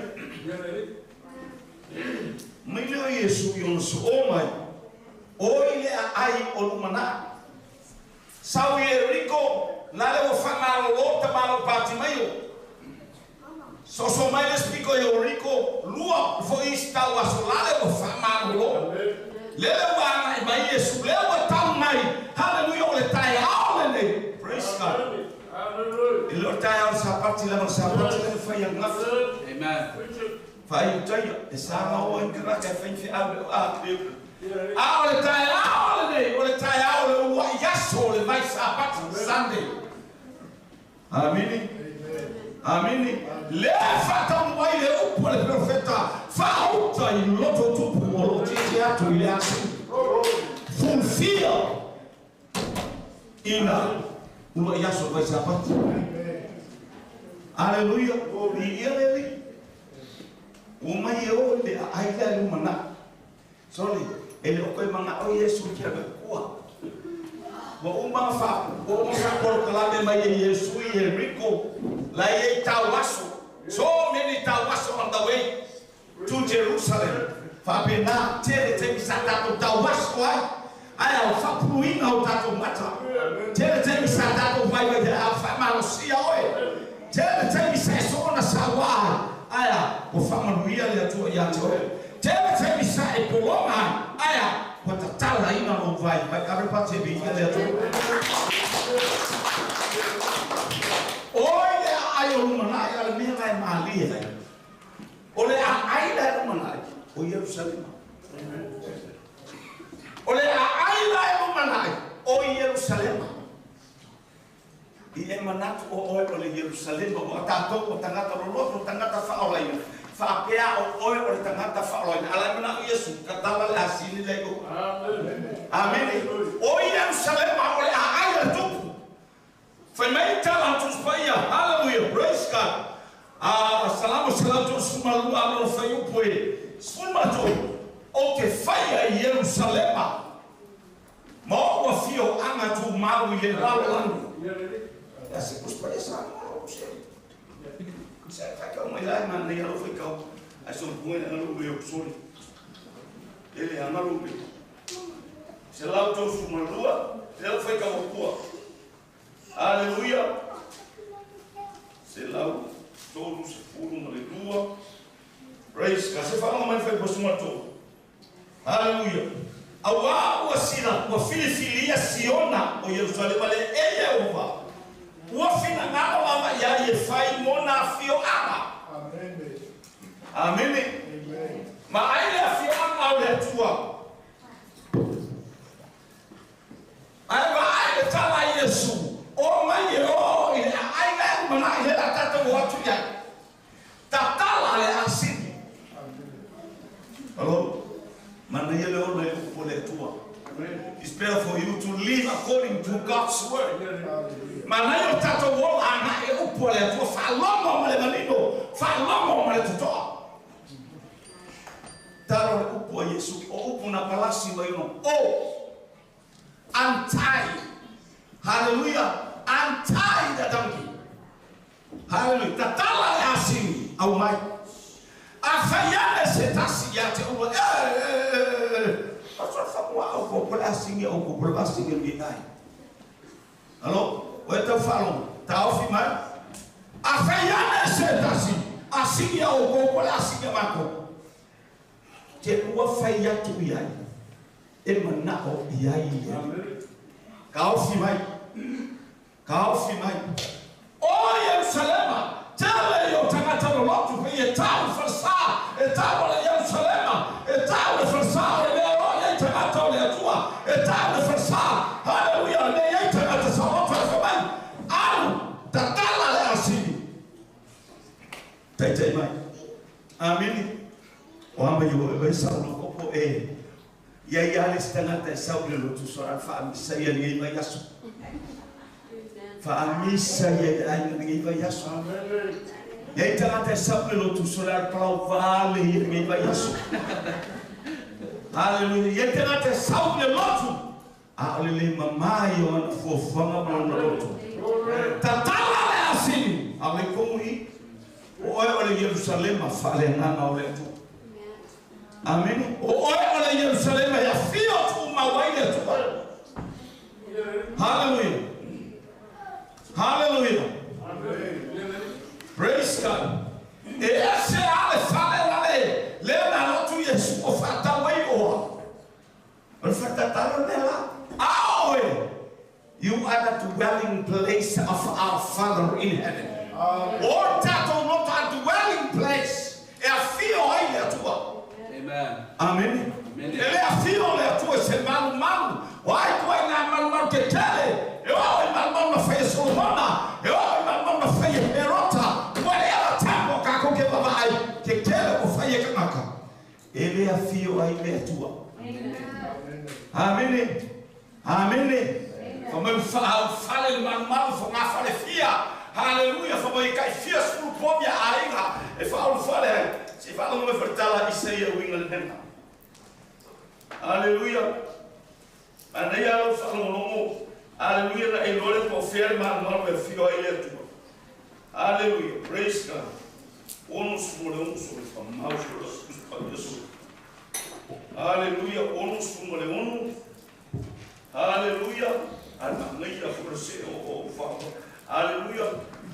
Mai leo Yesu i ona so o mai. Oi le a ai o lumana. Sau i Eriko, na le o whamalo lota malo pati mai o. So so mai le spiko i Eriko, lua fo ista o aso lale o whamalo lo. Lele wa ngai mai Yesu, lele wa tau mai. Hallelujah, o le tae ao le nei. Praise God. E le o tae ao sapati lama sapati le whai angafi. Amen. Whai utaia, e sanga o en karaka e whai whiau le o a kleu. A o le tae ao le nei, o le tae ao le ua iaso o le mai sapati, Sunday. Amini. Amini. Le whatamu ai le upu le profeta, whauta i loto tupu o lo tete atu i le asu. Fulfil ina ua iaso mai sapati. Hallelujah. I ia lele. O mai e o le a ai le lumana. Sorry, e le o koe manga o Yesu ki a kua. Wa uma fa, o uma fa polokalame mai e Yesu i Eriko, la e tau aso. So many tau aso on the way to Jerusalem. Whapena, te le te misa tātou tau aso ai. Ai au whapuluina o tātou mata. Tele taimi sa tātou vai vai te au whamalosia oe. Tele taimi sa e soona sa wā. Aia, o whamanuia le atua ia te oe. Tele taimi sa e polonga. Aia, ua tatala ina lo vai vai. Ave pate bi ia le atua. Oi le ai o lumanai ale mea lai malia. O le a ai le lumanai o Ierusalema. O le a ai le lumanai o Ierusalema. I e manatu o oe o le Ierusalema o tātou o tangata loloto o tangata whaolaina. Whaapea o oe o le tangata whaolaina. Ala e mana o Iesu, katala le asini le o. Amen. O Ierusalema o le a ai le tupu. Whai mai tala tuspaia. Hallelujah. Praise God. Salamu salatu sumalu alo whai upu e. Sumatu o te whaia i Ierusalema. Ma o ua fio anga tu mau i le lalo langu. Ia se kuspaia sa o se. Se whai mai lai man nei alo whai kau. Ai son puene alo ue o sori. Ele angalo ue. Se lau tau sumalua, le alo whai kau kua. Aleluia. Se lau tolu se pulu ma le lua. Praise God. Se whaanga mai whai posuma tolu. Aleluia. Aua ua sila, ua filifilia Siona o Ierusalema le e Yehova. Ua finangalo lava ia e fai mona fio anga. Amen. Amen. Amen. Ma ai le afio anga o le atua. Ai va ai le tala Iesu. O mai e o i le ai le mana i le tata o atu ia. Tatala le asini. Hello? Mana ia le ona e upo le atua. It's better for you to live according to God's word. Mana ia o tatou ola anga e upo le atua. Whalongo ma le manino. Whalongo ma le tutoa. Taro le upo a Yesu. O upo na palasi wa ino. O. Untie. Hallelujah. Untie the donkey. Hallelujah. Tatala le asini. Au mai. A whaiane se tasi ia te ua. Pastor whamua au ko pole asini au ko pole asini ni ai. Alo, o e tau whalongo. Ta ofi mai. A whaiane se tasi. Asini au ko pole asini mako. Te ua whai atu iai. E manao iai ia. Ka ofi mai. Ka ofi mai. O Ierusalema. Tele o tangata lolotu pe e tau whalsa. E tau le Ierusalema. E tau le whalsa. E lea o iai tangata o le atua. E tau le whalsa. Hallelujah. Le iai tangata sa otu e whamai. Au. Tatala le asini. Taitai mai. Amini. O amba i o e sa ulo kopo e. Ia ia le tangata e sau le lotu sora whaamisa ia ngai vai aso. Whaamisa ia ia ngai vai aso. Ia i tangata e sau le lotu sora palau vale ia ngai vai aso. Hallelujah. Ia tangata e sau le lotu. A ole le mamai o ana fuafuanga ma ona lotu. Tatala le asini. A le komu i. O oe o le Ierusalema whaale nganga o le atua. Amen. O oe o le Ierusalema ia fio tu mawai le atua. Hallelujah. Hallelujah. Praise God. E ese ale fale lale. Le na lotu Yesu o whatawai oa. O le whatatalo nela. Aoe. You are the dwelling place of our Father in heaven. O tatou loto a dwelling place. E a fio ai le atua. Amen. Amen. Amen. E le afio le atua se malu malu. O ai kua i ngā malu malu te tele. E o i malu malu na whaia Solomona. E o i malu malu na whaia Herota. Ua le ala tambo ka koke baba ai. Te tele o whaia kangaka. E le afio ai le atua. Amen. Amen. Fa mai whale le malu malu fa ngā whale fia. Hallelujah. Fa mai kai fia sulu pomia ainga. E wha ulu whale ai. Se whalongo me whartala Isaia uinga le nena. Hallelujah. Mana ia lau whalongolongo. Hallelujah. Na e lore po fea le malu malu e fio ai le atua. Hallelujah. Praise God. Ono sumo le ono so le whamau so le supa Yesu. Hallelujah. Ono sumo le ono. Aleluia. Alma ia fo se o fa. Aleluia.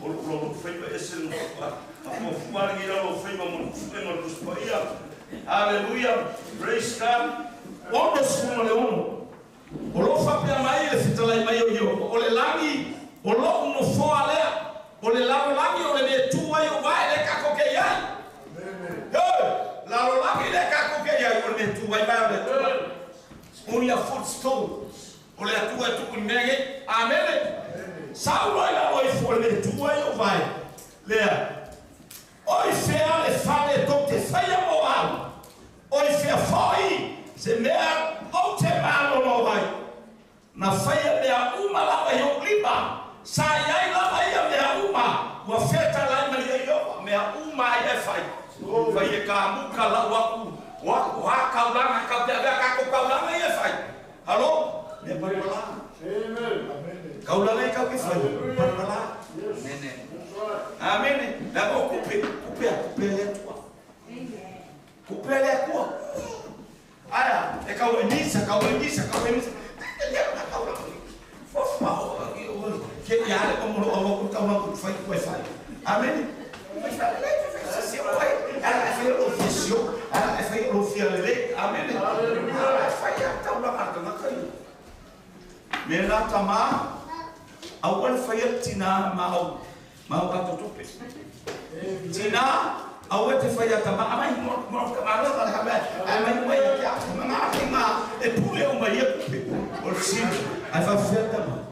O lo faiva ese no fa. A fo fuala ngi lo faiva mo fuenga lo spaia. Aleluia. Praise God. Ono suma le ono. O lo fa pe mai le fitalai mai o yo. O le langi o lo no foa lea. O le lalo langi o le me tu ai o vai le kako ke iai. Hey, lalo langi le kako ke iai o le me tu ai vai o le tu. Only a footstool. O le atua e tuku ni mea. Amene. Saulo i lalo i fo le me tu ai o vai. Lea. Oi fea le fale tau te whaia mo au. Oi fea fai se mea o te malo no vai. Na whaia mea uma lava i o lima. Sa iai lava ia mea uma. Ua feta lai mali ai o mea uma ai e whai. Whai e ka muka lau aku. Waku ha kaulanga kau te avea kako kaulanga i e whai. Halo? Mea paripala. Amen. Kaulanga i kau ke whai. Paripala. Amen. Amen. Lea o kupe. Kupe a kupe le atua. Kupe le atua. Aia, e kau e nisa, kau e nisa, kau e nisa. Lea na kaulanga. Fofa o. Ke ia le komolo o ku kaulanga ku whai ku e whai. Amen. Whai whai le whai se oi. Ala e whai o fisio. Ala e whai o fia lele. Amen. Ala e whai a kaulanga ka ngaka i. Me la tama au al whai a tina mau mau ka tutupe. Tina au e te whai a tama amai mo mo ka malo ka ka amai mo e kia mga nga e pule o mai e kupe. O sini ai fa fia tama.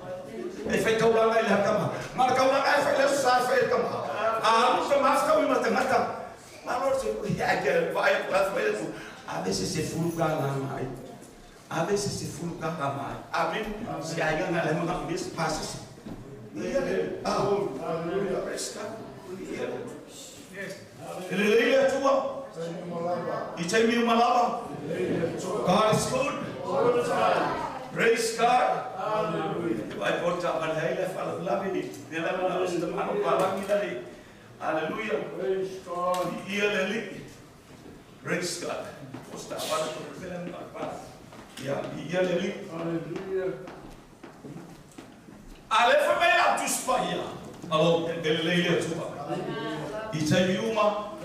E whai kaulanga i le tama. Ma kaulanga e whai le sa whai tama. A lu tama ka ui matangata. Ma lo se ia ke vai ko whai tu. A veces se fulu ka la mai. A veces se fulu ka la mai. Amen. Si ai nga le mga mis passes. Hallelujah. Praise God. Yes. Hallelujah tua. I te mi malava. God is good. All the time. Praise God. Hallelujah. Vai porta malheila fala lavi. Nela mana o mano palangi dali. Hallelujah. Praise God. Ia leli. Praise God. Posta para ko pelen pa. Ia ia leli. Hallelujah. Ale fa mai la tu spaia. Alo lele tua. I te mi uma.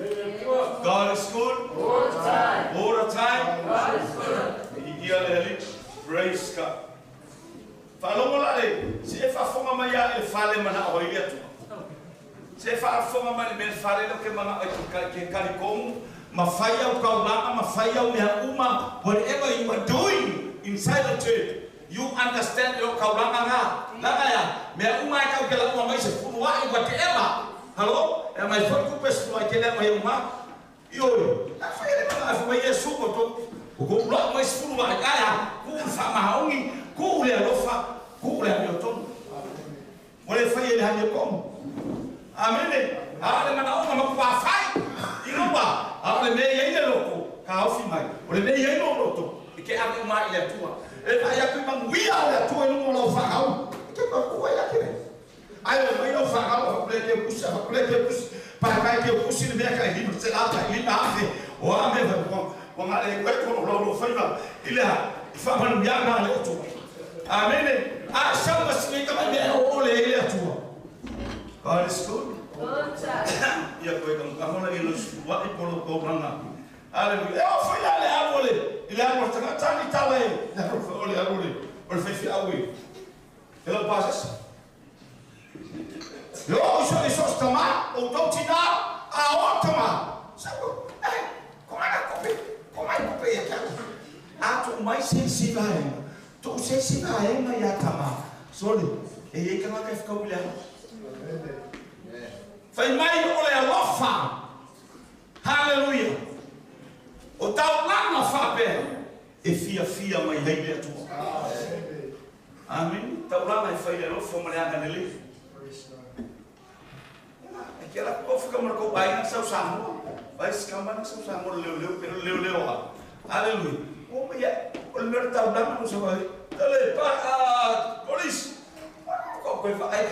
God is good. All the time. All the time. God is good. Ia leli. Praise God. Whalongo le, se e whafonga mai a e whale mana o i atua. Se e whafonga mai le mea whale lo ke mana o ke karikongu, ma whai au kaulanga, ma whai au mea uma, whatever you are doing inside the church, you understand your kaulanga ngā. Langa ya, mea uma e kau ke la uma mai se funua i whatever. Halo? E mai whai kupe sunua i ke lea mai uma. Ioi, la whai le mana e whai e suko tō. O ko ula mai se funua i aia, ku wha mahaongi, ku le alofa, ku le amio tonu. O le whai e le hani e komu. Amene, a le mana onga maku whai. Ingoa, a le mea i le loko, ka ofi mai. O le mea i le loto, e ke ave uma i le atua. E whai aku i manguia o le atua i lungo lau whakau. E ke kua i ake. Ai o mai lau whakau, whakule ke kusi, whakule ke kusi. Pai pai ke kusi le mea ka i lima, te lata i lima afe. O a mea whai, o ngā le koe kono lau lau whaiva. I lea, i whamanu ia ngā le atua. Amene. A sau masini ka mai mea o ole i le atua. God is good. Good time. Ia koe ka mukahola i lo sua i polo kaulanga. Hallelujah. E o whai le alu ole. I le alu tanga tani tala e. Le alu whai ole alu ole. O le whai au e. E lau pasas. Lo iso iso tama o tau tina a o tama. Sa ko eh komai kope. Komai kope ia kia. A tu mai se si vai. Tu se si vai mai ia tama. Sorry. E e kanga ka whakau le alu. Whai mai o le alofa. Hallelujah. O taulanga whapea. E fia fia mai hei le atua. Amen. Taulanga e whai le alofa ma le anga lele. E kia la kua whakamara kau aina sau Samoa. Vai skamana sau Samoa leo leo pero leo leo ha. Hallelujah. O mai o le mea taulanga no sau ai. Tale pa police. Ko koe wha ai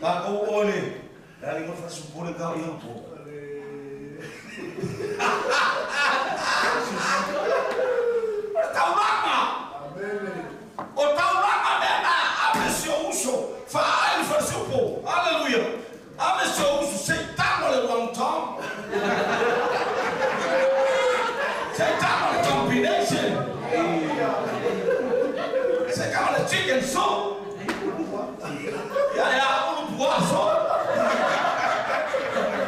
ka kau ole. La lingua fa supone ka ia po. O taulanga. O taulanga mea ka o le chicken soup. Ia ea ulu pua so.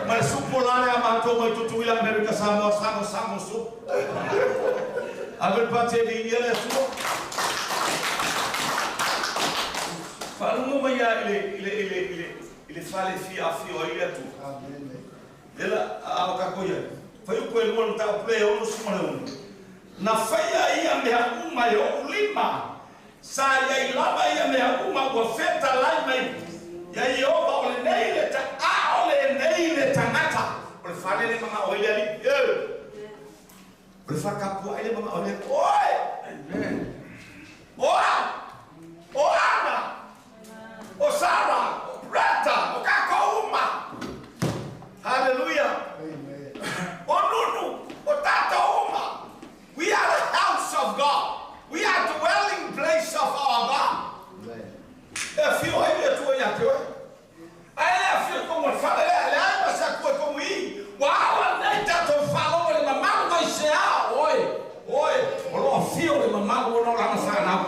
Ma le supu la le a matou mai Tutuila Amerika Samoa sago sago soup. Ave le pati e viia le Atua. Faalogo mai lava i le, i le, i le, i le, i le fale e fia afio ai le Atua. Lea la a o tatou i ai. Fuaiupu e lua le mataupu lea e 66. Na faia ia mea uma e ou lima. Sa i ai lava ia mea uma ua fetalai mai ia Ieova, o lenei le ta, a o lenei le tagata. O le fale le manao ai le Alii. E! O le faatapuai le manao ai le Alii. Oe! O a? O Ana! O Sara! O Breta! O tatou uma! Haleluia! O Nunu! O tatou uma! We are the house of God. We are dwelling place of our God. E afio ai le Atua ia te oe. Ae le afio i totonu o le fale lea, e leai ma se Atua i totonu i i. Ua ao anei tatou faalogo i le mamalu mai se ao, oe, oe, o lo o afio le mamalu ona o lana fanau.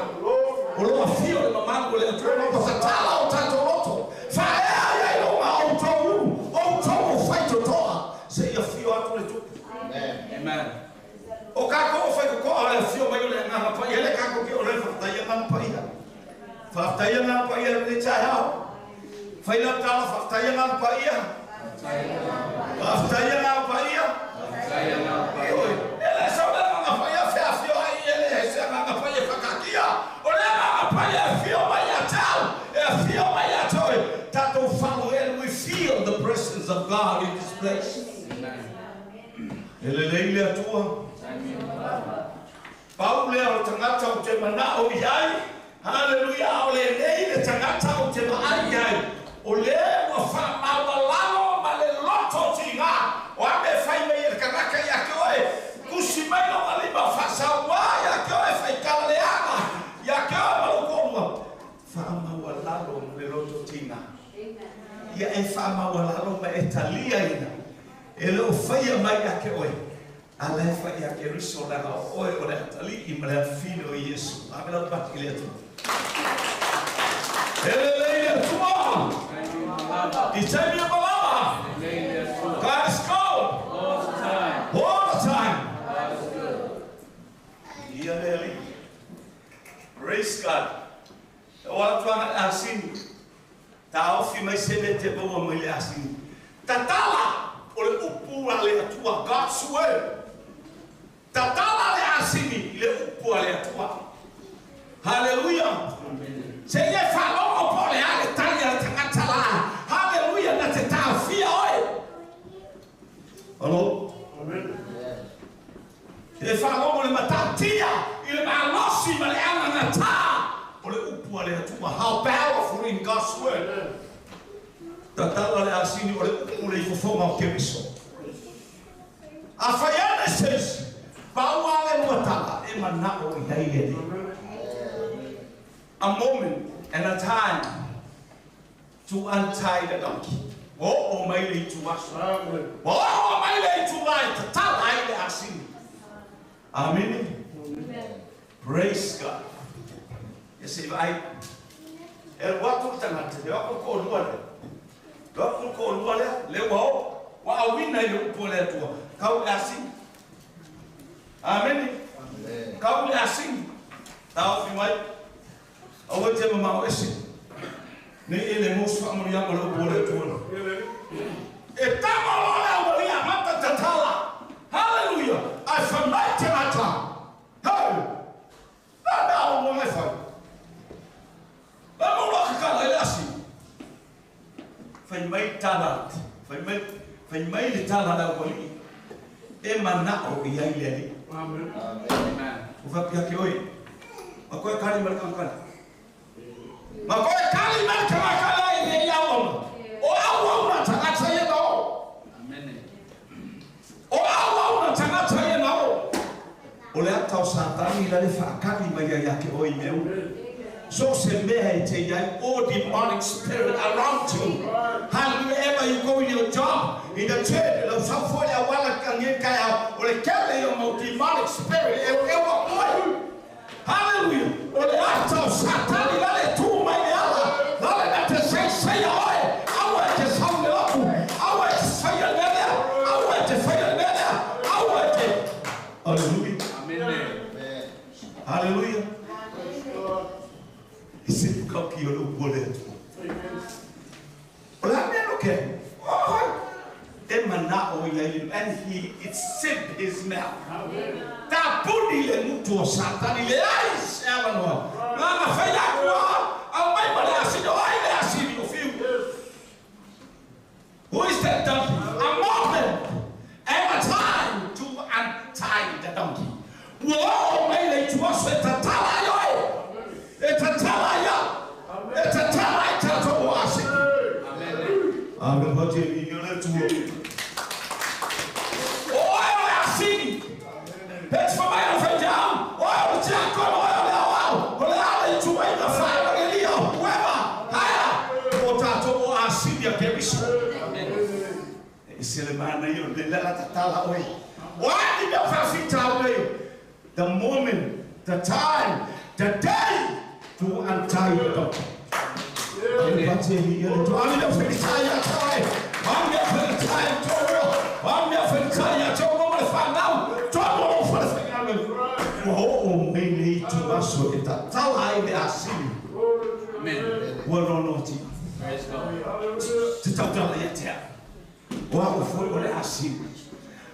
O lo o afio le mamalu o le Atua ona ua tatala o tatou loto. Faaea ia i luga o outou ulu, outou o faitotoa, seia afio atu le Tupu. Amen. O kakou o faitotoa o le afio mai o le Agaga Paia, lea kakou ke olelo faafetai Agaga Paia. Faafetai Agaga Paia i lenei taeao. Fai lau tala faafetai Agaga Paia. Faafetai Agaga Paia. Ioe, e le sau le Agaga Paia feafio ai e le se Agaga Paia e whakakia. O le Agaga Paia e afio mai ia te au, e afio mai ia te oe. Tatou follow and we feel the presence of God in this place. E lelei le Atua. Pau lea o le tagata ou te manao i ai, haleluia, a o lenei le tagata ou te vaai i ai, o le ua faamaualalo ma le loto tiga, o a mea e fai mai e le kanaka ia te oe, tusi mai lona lima faasauā ia te oe, faitala leaga ia te oe ma lou toalua, faamaualalo ma le loto tiga. Ia e faamaualalo ma e taliaina, e le o faia mai ia te oe, A la e fai ia Keriso leaga o oe o le atalii ma le afafine o Iesu. Ave lau pati i le Atua. E lelei le Atua i taimi e malama. God is good all the time. Ia le Alii. Praise God. E o atu ana le asini. Taofi mai se mea te maua mai le asini. Tatala o le upu a le Atua, God's word. Tatala le asini i le upu a le Atua. Haleluia! Se i e faalogo po o le a le tali a le tagata la. Haleluia! Na te taofia oe. Alo? E faalogo le matautia i le malosi ma le agagatā o le upu a le Atua, how powerful in God's word. Tatala le asini o le upu le i fofoga o Keriso. Afai ane se isi, pau a le lua tala e manao i ai le Alii. A moment and a time to untie the donkey. Ua oo mai le ituaso. Ua oo mai le itulā e tatala ai le asini. Amene. Praise God. Ia se i vaai. E alu atu le tagata, e o atu le toalua lea. E o atu le toalua lea, lea ua oo, ua auina i le upu a le Atua, kau i le asini. Amene. Kau i le asini. Taofi mai. Aua e te mamao ese. Nei e le mos faamanuiaga o le upu a le Atua. E tama loa le aualia amata tatala. Haleluia! Ae fai mai te ata. Hei! Na mea o luaga e fai. Na mea o luaga kakala i le asi. Fai mai tala, fai mai, fai mai le tala a le aualii e manao i ai le Alii. Amen. Ua faapea ake oe, ma koe kali ma le kamakali. Ma koe kali ma le kamakali ai nei auauna. O auauna tagata ia na o. O auauna tagata ia na o. O le ata o Satani la le faakali mai ai ia te oe i mea uma. So se mea e te i ai, all demonic spirit around you. Hallelujah, ever you go in your job, in the church, lau sau foi le auala ka nge kai au, o le kele ia o mau demonic spirit e o ewa oe. Hallelujah, o le ata o Satani. I se pukauki o le upu a le Atua. O le a mea no ke? Oh, e mana'o ia i and he it zip his mouth. Tapuni le gutu o Satani leai se avanoa. Na fai aku a aumai ma le asini o ai le asini o Fiu. Who is that donkey? A moment and a time to untie the donkey. Ua oo mai le ituaso e tatala ai oe. E tatala ai au. E tatala ai tatou o asini. Amen. O oe o le asini. Pe te whamai o whaiteau, oe o le tiakono, oe o le aoao, o le ala i tuaiga whaevangelia, whoever, haea, o tātou o asini a Keriso. E se le mana i o le la tatala oe. O ani mea whawhita o nei. The moment, the time, the day to untie the donkey. Amen. Ani mea whakita ia tae. Ani mea whakita ia tō. Ani mea whakita ia tō mama le whanau. Tō mama le whanau. Ua oo mai le ituaso e tatala ai le asini. Amen. Ua nonoti. Praise God. Te tautala ia te au. O au foi o le asini.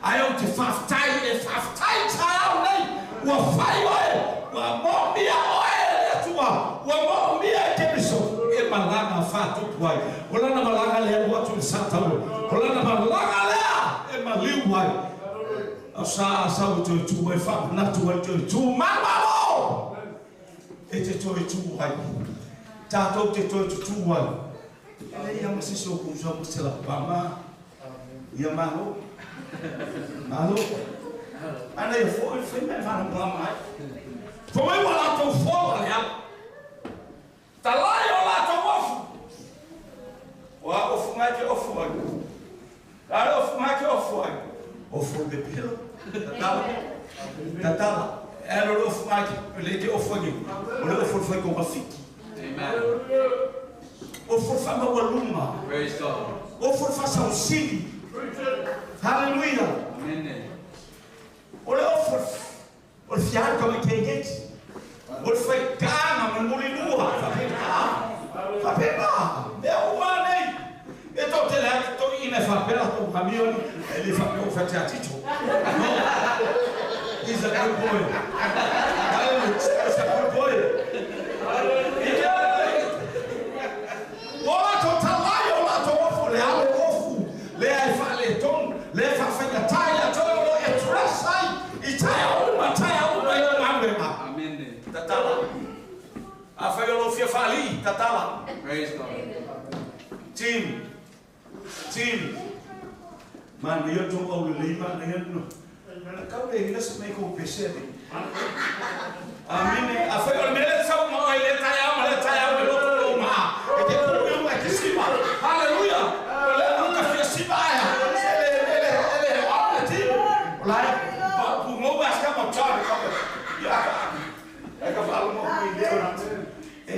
Ai o te whaftai e whaftai tae au nei. Ua whai oe. Ua mōmia oe le Atua. Ua mōmia e Keriso. E malaga whātupu ai. O lana malaga lea ua atu i Sataua. O lana malaga lea e maliu ai. Au sa sa o toe tū ai whaamanatu ai toe tū mamalo. E te toe tū ai. Tātou te toe tutū ai. E le ia masi so ku sa mo se la pama. Ia malo. Malo. Ana ia fo i whai mai whana pama ai. Fo mai wa latou fola lea. Talai o latou ofu. O a ofu ngai ke ofu ai. A ofu ngai ke ofu ai. Ofu le pelo. Tatala. Tatala. E lo ofu ngai ke le ke ofu ai. O le ofu whai ko mafiki. Amen. Ofu wha mawalunga. Praise God. Ofu wha sausili. Hallelujah. Amen. O le ofu o le fialu ka mai kegeti. O le whai kāna ma le mulilua. Whapena. Whapena. Mea uma nei. E tō te lea tō ina whapena tō kamioni. E le whapea o whatea tito. No. He's a good boy. Hallelujah. He's a good boy. O latou talai o latou ofu le alo ofu. Le ai whaale tonu. Le whawhainga tai a tō o e trust ai. I taia uma i o ngāwema. Amen. Tatala. A whai o lo fia whaali. Tatala. Praise God. Team. Team. Mana ia tō au le leima na ia no. Na kau le hina se mei kou pese nei. Amine. A whai o le mele sau ma oi le tai au ma le tai au le loto lo ma. E te kuru iu e te sima. Hallelujah. O le au ka fia sima aia. Ele, ele, ele, o au le team. O lai, pa, pu ngou aska ma tau ka. Ia ka. E ka whaalo mo hui leo. E,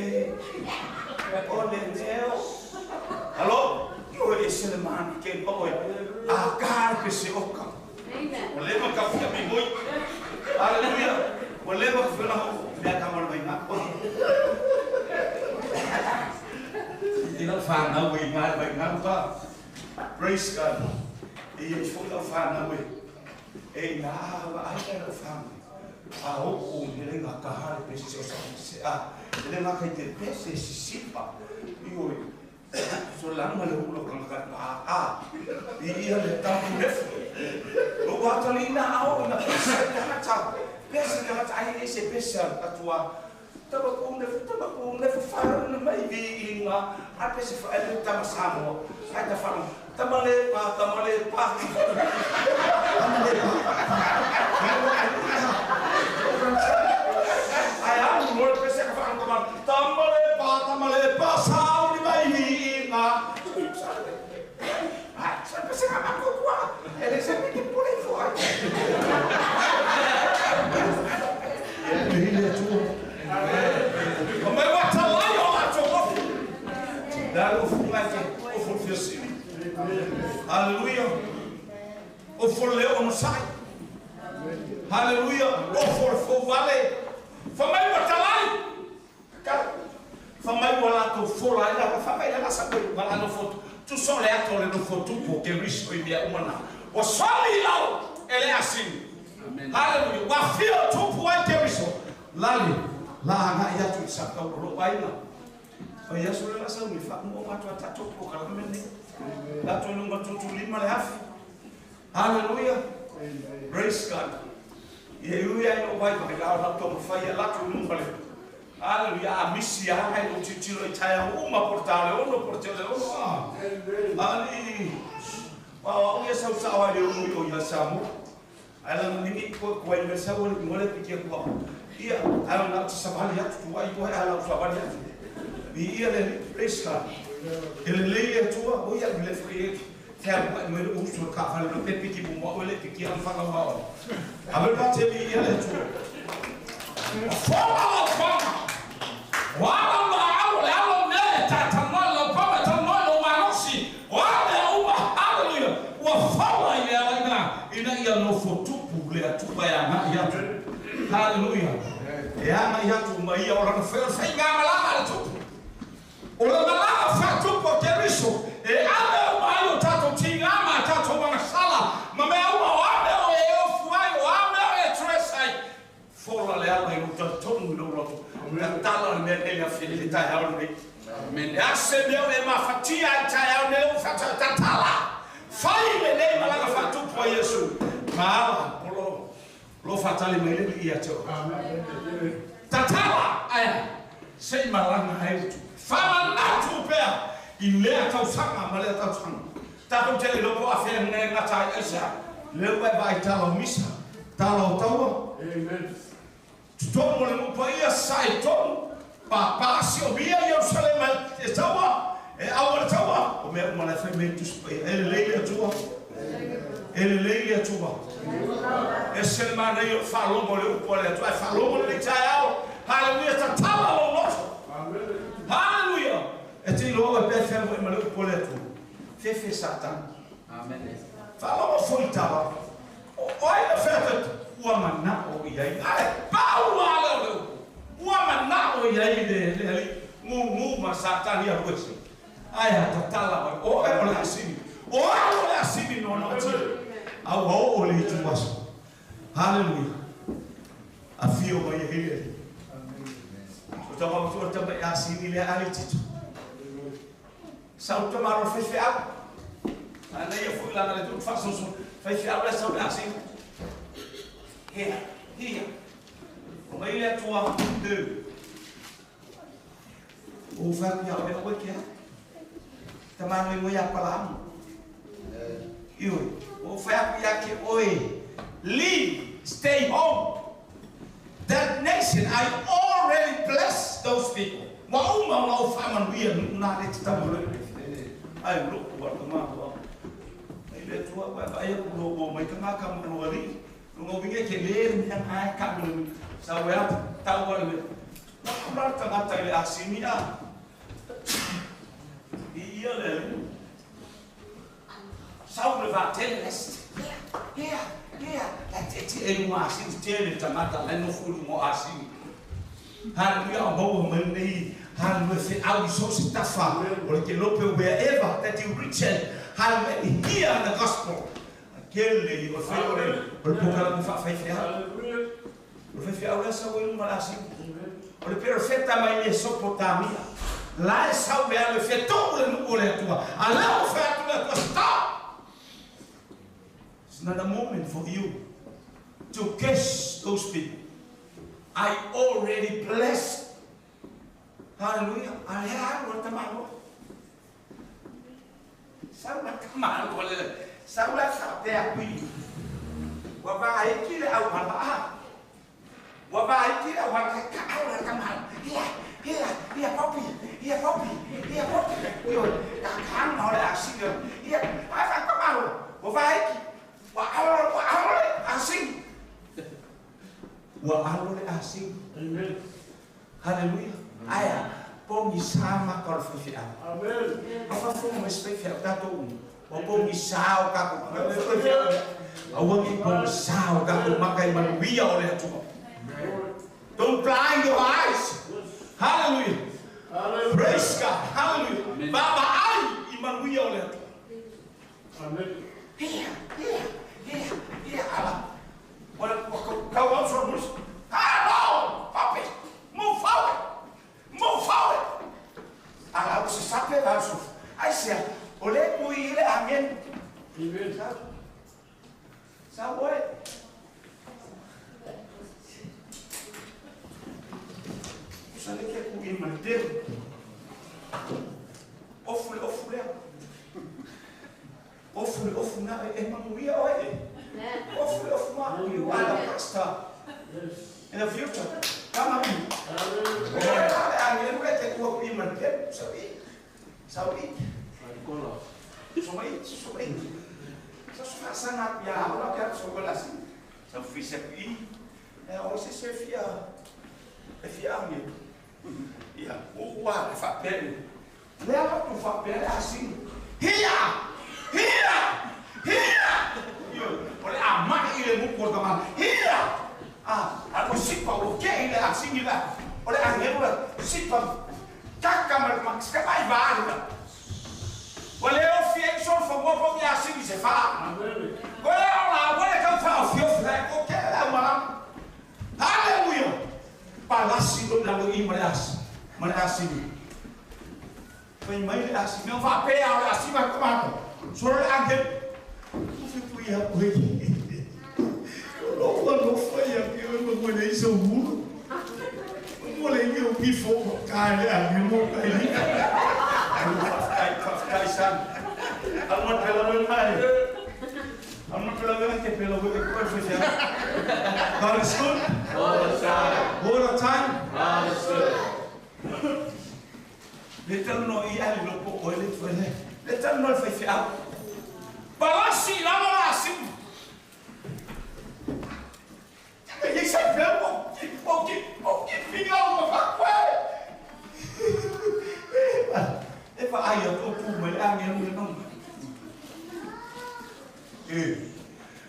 o le leo. Alo? O e se le mana ke oe. A ka pe se oka. Amen. O le ma ka fia mi moi. Hallelujah. O le ma ka fia na ho. Mea ka mara mai ngā. Ina whānau e ngā mai ngā ka. Praise God. E ia i fo lau whānau e. E nā wa ai ka lau whānau. A o o hele ngā kahare pe se o sa se a. Hele ngā kai te pe se sisipa. I oi. So langa le ulo ka ngā a a. I ia le tapu nefu. O wātali ina ao ina pese tangata. Pese tangata ai e se pese atua. Tama ku nefu, tama ku nefu whara na mai vi i ngā. A pese wha e tama Samoa. Ai ta whara. Tama le pa, tama le pa. Tama le pa. Ai au mo le pese ka whara tama. Tama le pa, tama le pa. Sao ni mai vi i ngā. Ai, sa pese ka mako kua. E le se meke pole fo ai. E le tu. O mai wa talai o la tō ofu. Nā le ofu ngai te ofu fia sili. Hallelujah. Ofu le o masai. Hallelujah. Ofu le fau vale. Fa mai wa talai. Ka. Fa mai ua latou fola ai lava fa mai le lasa koe ua la nofo tuso le ato le nofo tupu ke riso i mea uma na. Ua soli lau e le asini. Hallelujah. Ua fio tupu ai ke riso. Lali la agai atu i sa tau lo aiga. O Iesu le lasa umi fa mo atu tatou po kalame nei. Tatou lunga tutu lima le afi. Hallelujah. Praise God. Ia iu ia no vai vai la la to fai la tu lunga le. Hallelujah. A misi a hai o titilo i tai uma por tale ono por tele ono. Ali. Wa o ia sa sa wa le o ia sa mo. Ala nini ko ko ai me sa o le mo le piki ko. Ia ala na te savali atu tu ai ko ala savali atu. I ia le praise God. Ele le tua o ia le foi te a mo le uso ka fa le pepe ki mo o le piki al fa ma o. A ver pa te ia le tua. Fola la fama. Wa la alo le alo ne ta ta no lo pa ta no lo malosi. Wa le uma hallelujah. Wa fola ia la ina ina ia no fotupu le atu ya na ia. Hallelujah. E ama ia tu mai ia ora no fe fe ngama la le tupu. O le malaga fatupu o te riso. E ame o mai o tatou tingama, tatou manasala. Ma mea uma o ame o e ofu ai, o ame o e tres ai. Fola le ala i lo tonu i lo loto. Tatala le mea nele a fili le tai hao nei. E ase mea o e mafatia i tai hao nei o fatua tatala. Fai le nei malaga fatupu a Iesu. Ma ala, o lo fatali mai le ia te o. Tatala, aia. Sei malaga ai tu. Whamanatu pea i lea tausaga ma lea tausaga. Tatou te le loko a whea ngai ngata ai aisa. Leo pai vai tala o misa. Tala o taua. Amen. Tutomo le mupa ia sai tomu. Pa pasi o mia Jerusalema e taua. E aua le taua. O mea uma le whai mea tusi pa ia. Ele leile atua. Ele leile atua. E se le manei o whalongo le upo le atua. E whalongo le tai ao. Hallelujah. Tatala o loto. Hallelujah. E te iloa e pe whenua i ma le upo le atu. Fefe Satan. Amen. Whalongo foi tawa. O ai na whea ua mana o ia i. Ai, pau ala o le upo. Ua mana o ia i le le ngu ngu ma Satan ia huese. Ai ha tatala mai. O e o le asini. O e o le asini no no ati. Au o o le itu waso. Hallelujah. A fio mai e hele. O tau matua tama e asini le ali tito. Sa o tama ro fefe au. Ana ia fui lana le tu fasoso. Fefe au le sa o le asini. Hea, hea. O mai le atua te. O whaku ia o oe kia. Tamanu i mo ia palamu. Ioi. O whaku ia ke oe. Leave, stay home. That nation, I already blessed those people. Wa uma o lau whamanuia nuna le te tamu le. Ai loko wa tama. Ai le tua wa ai ku lo mo mai tama ka mo ali. Lunga winge ke le mi ai ka mo. Sa we ap tau wa le. Na kura tangata le asini a. I ia le. Sa le va tele lest. Here, here. La te te e mo asini tele tangata le no fulu mo asini. Hallelujah, mo mo nei. Hallelujah, fe au so se tafa. O le ke lope wherever that you reach it. Hallelujah, hear the gospel. Kele o fe o le o le pokala mo fa fa fe. O fe fe au la sa o ma la si. O le perfecta mai Mesopotamia. La e sa o le fe to le no le tua. Ala o fe tu la tua stop. It's not a moment for you to curse those people. I already blessed. Hallelujah. Alea o tamalo. Sa la tamalo le. Sa la sa te akui. Wa va ai ki le au hala. Wa va ai ki le au hala ka au la tamalo. Ia, ia, ia popi, ia popi, ia popi. Io ka kan no le asing. Ia, ai fa tamalo. Wa va ai ki. Wa alo le asing. Wa alo le asing. Amen. Hallelujah. Aya, pongi sama ka le faifeau. Amen. Afa fo mo se faifeau tatou uma. Ua pongi sa o kako faifeau. Aua nge pongi sa o kako maka i manuia o le Atua. Don't blind your eyes. Hallelujah. Sa oe. Sa le ke ku i ma le Ofu le ofu lea. Ofu le ofu na e manuia oe. Ofu le ofu ma. You are the pastor. In the future. Come on. God is good. All the time. All the time. God is good. Le talo no i ali lopo o le tfele. Le talo no le fai au. Palasi la la si. Ye sa fe o ki o ki o ki finga o fa kwe. E fa ai o tu me ange no no. E.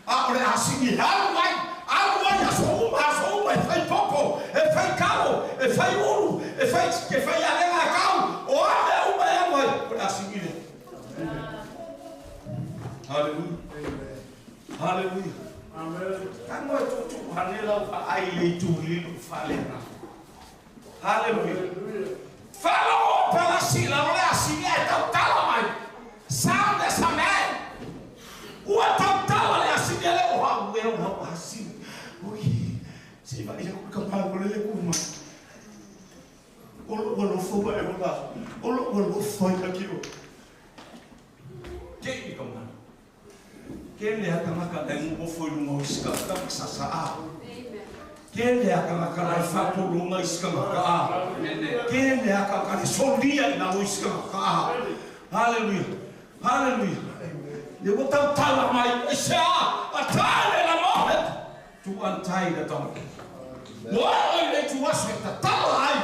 A o le asini halu mai. Alu ai aso uma e fai popo, e fai kalo, e fai uru, e fai ke fai alenga kau. O ame uma e alu ai o le asini le. Hallelujah. Hallelujah. Amen. Tango e tutu hanela o ai le tu lilo falena. Hallelujah. Fala o pela sila o le asini e tau tala mai. Sound essa man. Ua tau tala le asini le o hau e o hau asini. Ui, si va ia ku kapala ko le kuma. Olo olo fo ba e ola. Olo olo fo ia ki o. Ke i ka mana. Ke le aka maka le mo fo lunga o sika ka sasa a. Ke le aka maka la fa to lunga iska maka a. Ke le aka ka le solia na o iska maka a. Hallelujah. Hallelujah. Le o tau tala mai e se a atale la moment. Tu untie the donkey. Wa le tu aso e tatala ai.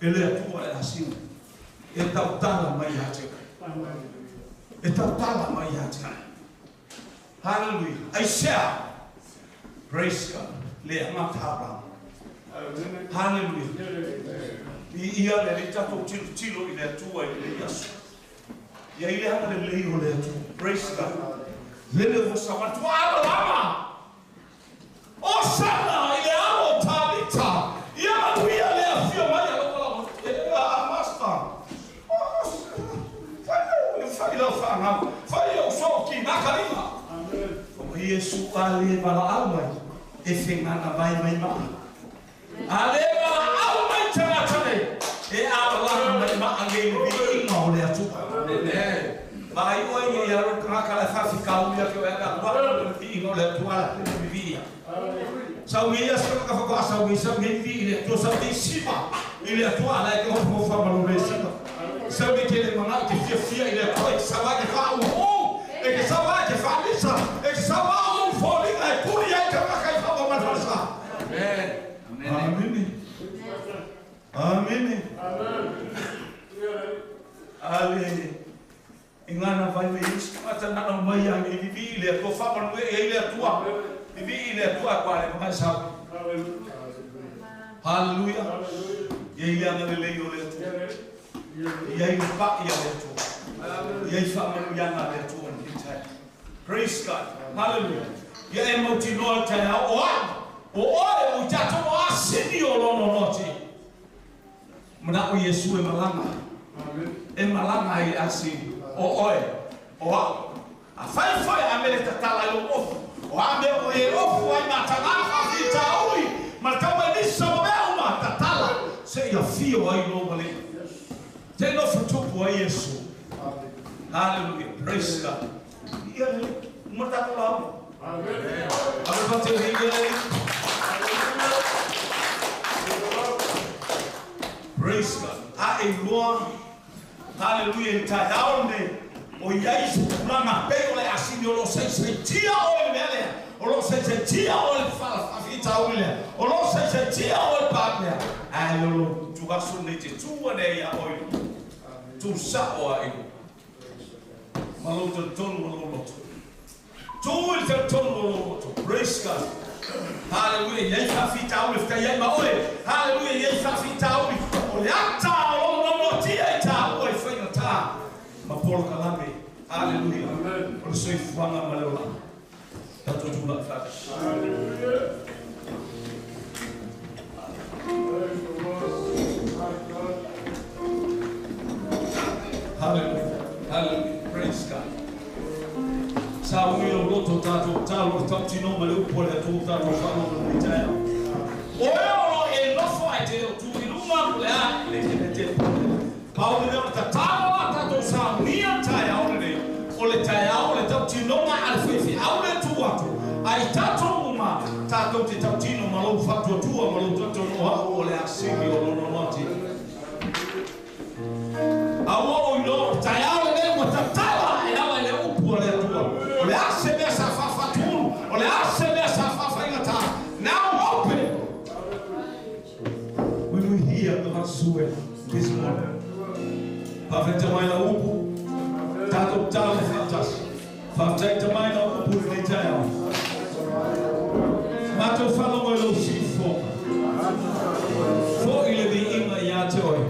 E le atua e asina. E tau tala mai a te. E tau tala mai a te. Hallelujah. Isaiah. Praise God. Le amata. Hallelujah. I ia le le tatou tilo tilo i le atua i le iaso. Ia i le hanga le lei o le atua. Praise God. Lele o sa matua ala lama. O sana i le alo talita. Ia manuia le afio mai a loko la e master. Fai lau whaangau. Fai au so ki ngā kalima. O Yesu ale wala au mai. E whengana mai mai maa. Ale wala au mai tangata nei. E awala mai maa ngei vi inga o le atua. Mai oe i aro kangaka la whawhika uia ke oe aga ua o le inga o le atua la te vi ia. Sau ngi ia saka ka whakua sau ngi sau ngi vi i le atua sau ngi sima i le atua ala e ke hofu hofa malu le sima. Sau ngi ke le manga ke fia fia i le atua e ke sawa ke wha uhu e ke sawa ke wha lisa e ke sawa u fōlinga e kuri ai ka maka i whawa malwasa. Amen. Amen. Amen. Ale ingana vai me iski mata na mai ange vivi le atua fa manu e le atua vivi le atua kwa le mai sa. Hallelujah. Ye ia ngale le yo le atua. Ia i pa ia le atua. Ia i fa manu ia ngale atua ni tai. Praise God. Hallelujah. Ia e mauti noa te au o ai. O oe o tatou o asini o lono noti. Mana o Yesu e malanga. E malanga i asini. O oe, o au. A fai foi a mele tatala i lou ofu. O a mea o e ofu ai matagaga faafitauli ma le taumailisa ma mea uma, tatala seia afio ai lou Alii. Se i nofo tupu ai Iesu. Hallelujah. Praise God. Ia le uma le tatou lauga. Ave fate le ia le. Praise God. A e iloa. Hallelujah. I le taeao lenei, o i ai se tulaga pei o le asini o lo o saisaitia oe i le mea lea, o lo o saisaitia oe i le faafitauli lea, o lo o saisaitia oe i le pa lea, ae o lou tuaso lenei te tu ane ai ia oe i luga. Tu sao lava i luga. Ma lou talitonu ma lou loto. Tu i le talitonu o lou loto. Praise God. Hallelujah. E i ai faafitauli e fetai ai ma oe. Hallelujah. E i ai faafitauli o le ata o lou noanoatia i taua i faigata ma polokalame. Hallelujah. O le soifuaga ma le olaga. Tatou tulai faatasi. Hallelujah. Hallelujah. Praise God. Sa ui lou loto tatou tatalo le tautino ma le upu a le Atua tatou faalogo i lenei taeao. O e o lo o e nofo ae te le o tu i luma po o le a e le te mea tele po o le a. Pau le mea o le tatalo a tatou saunia le taeao lenei, o le taeao o le tautinoga a le faifeau le tu atu ai tatou uma tatou te tautino ma lou faatuatua ma lou talitonuga o le asini o lona loati. A ua ou iloa o le taeao lenei ua tatala ae lava i le upu a le Atua. O le a se mea sa faafatulu? O le a se mea sa faafaigata? Now open! When we hear God's word this morning. Faafetai mai lau upu, tatou tatalo faatasi. Faafetai mai lau upu i lenei taeao. Matou faalogo i lou siufofoga. Foi le viiga ia te oe.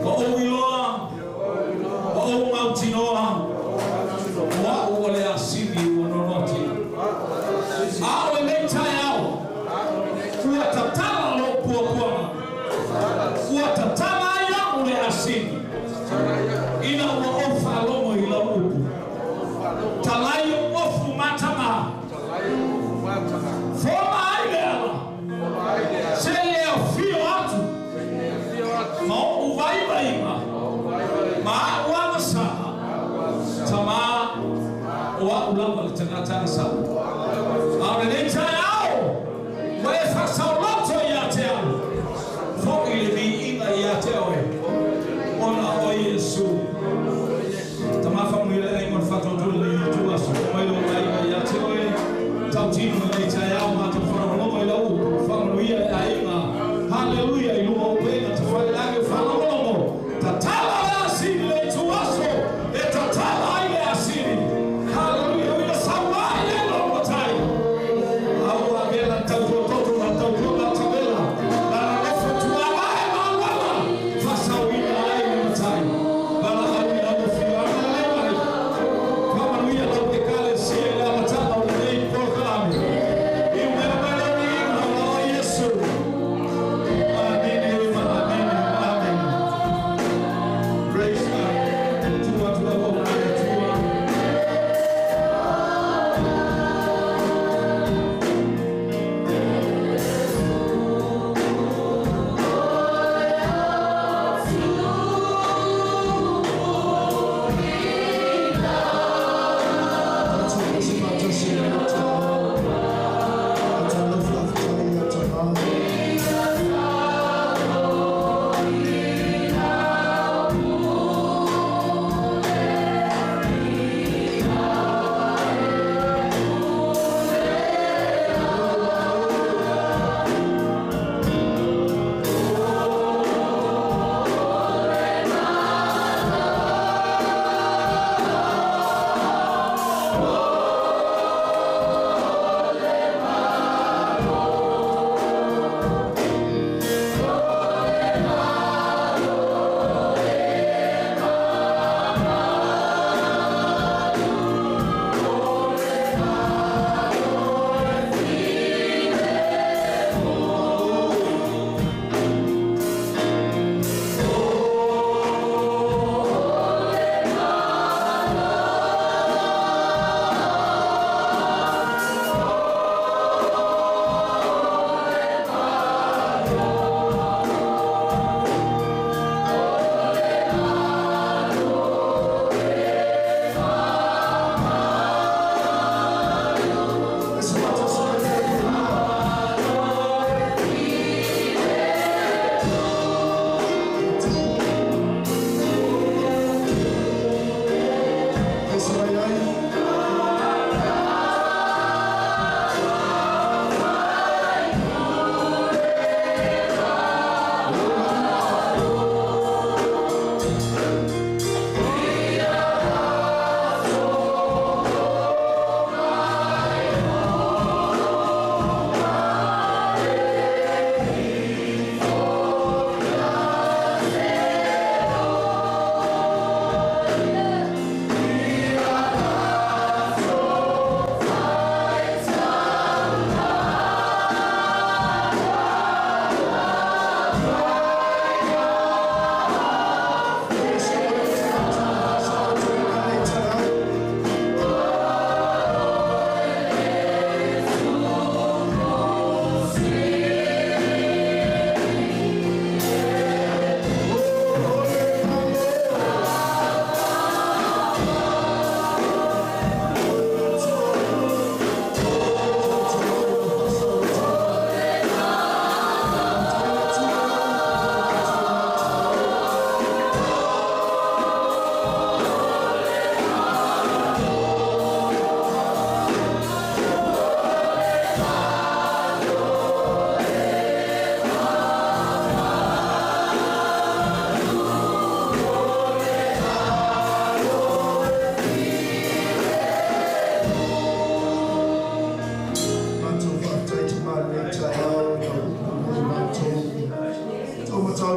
Ua ou iloa, ua ou mautinoa, o au o le asini ua nonoati. A o lenei taeao, ua tatala lou puapuaga, ua tatala ai au le asini, ina ua ou faalogo i lau upu. Talai ou ofu ma tama.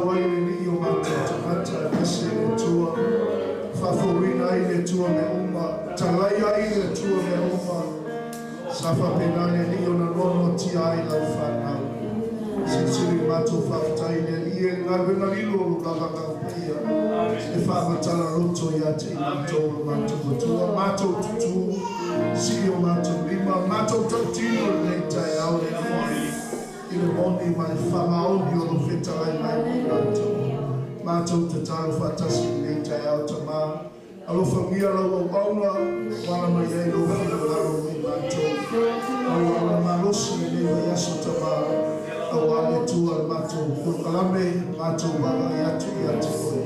Fatatau ai le alii o matou tagata aemaise le Atua. Faafouina ai le Atua mea uma, talaia ai le Atua mea uma. Sa faapena le Alii ona noanoatia ai lau fanau. Silisili matou faafetai i le Alii e le galuega lilo o lo lavagau paia e faamatala loto ia te i matou o lo matou Atua. Matou tutū, sii o matou lima, matou tautino lenei taeao le Alii i le moni ma le faamaoni o lo fetalai mai mo matou. Matou tatalo faatasi i lenei taeao Tamā. Alofagia lau auauna, wala mai ai lou finagalo mo i matou. Lau auauna malosi lenei vaiaso Tamā, aua le Atua le matou polokalame, matou vaavaai atu ia te oe.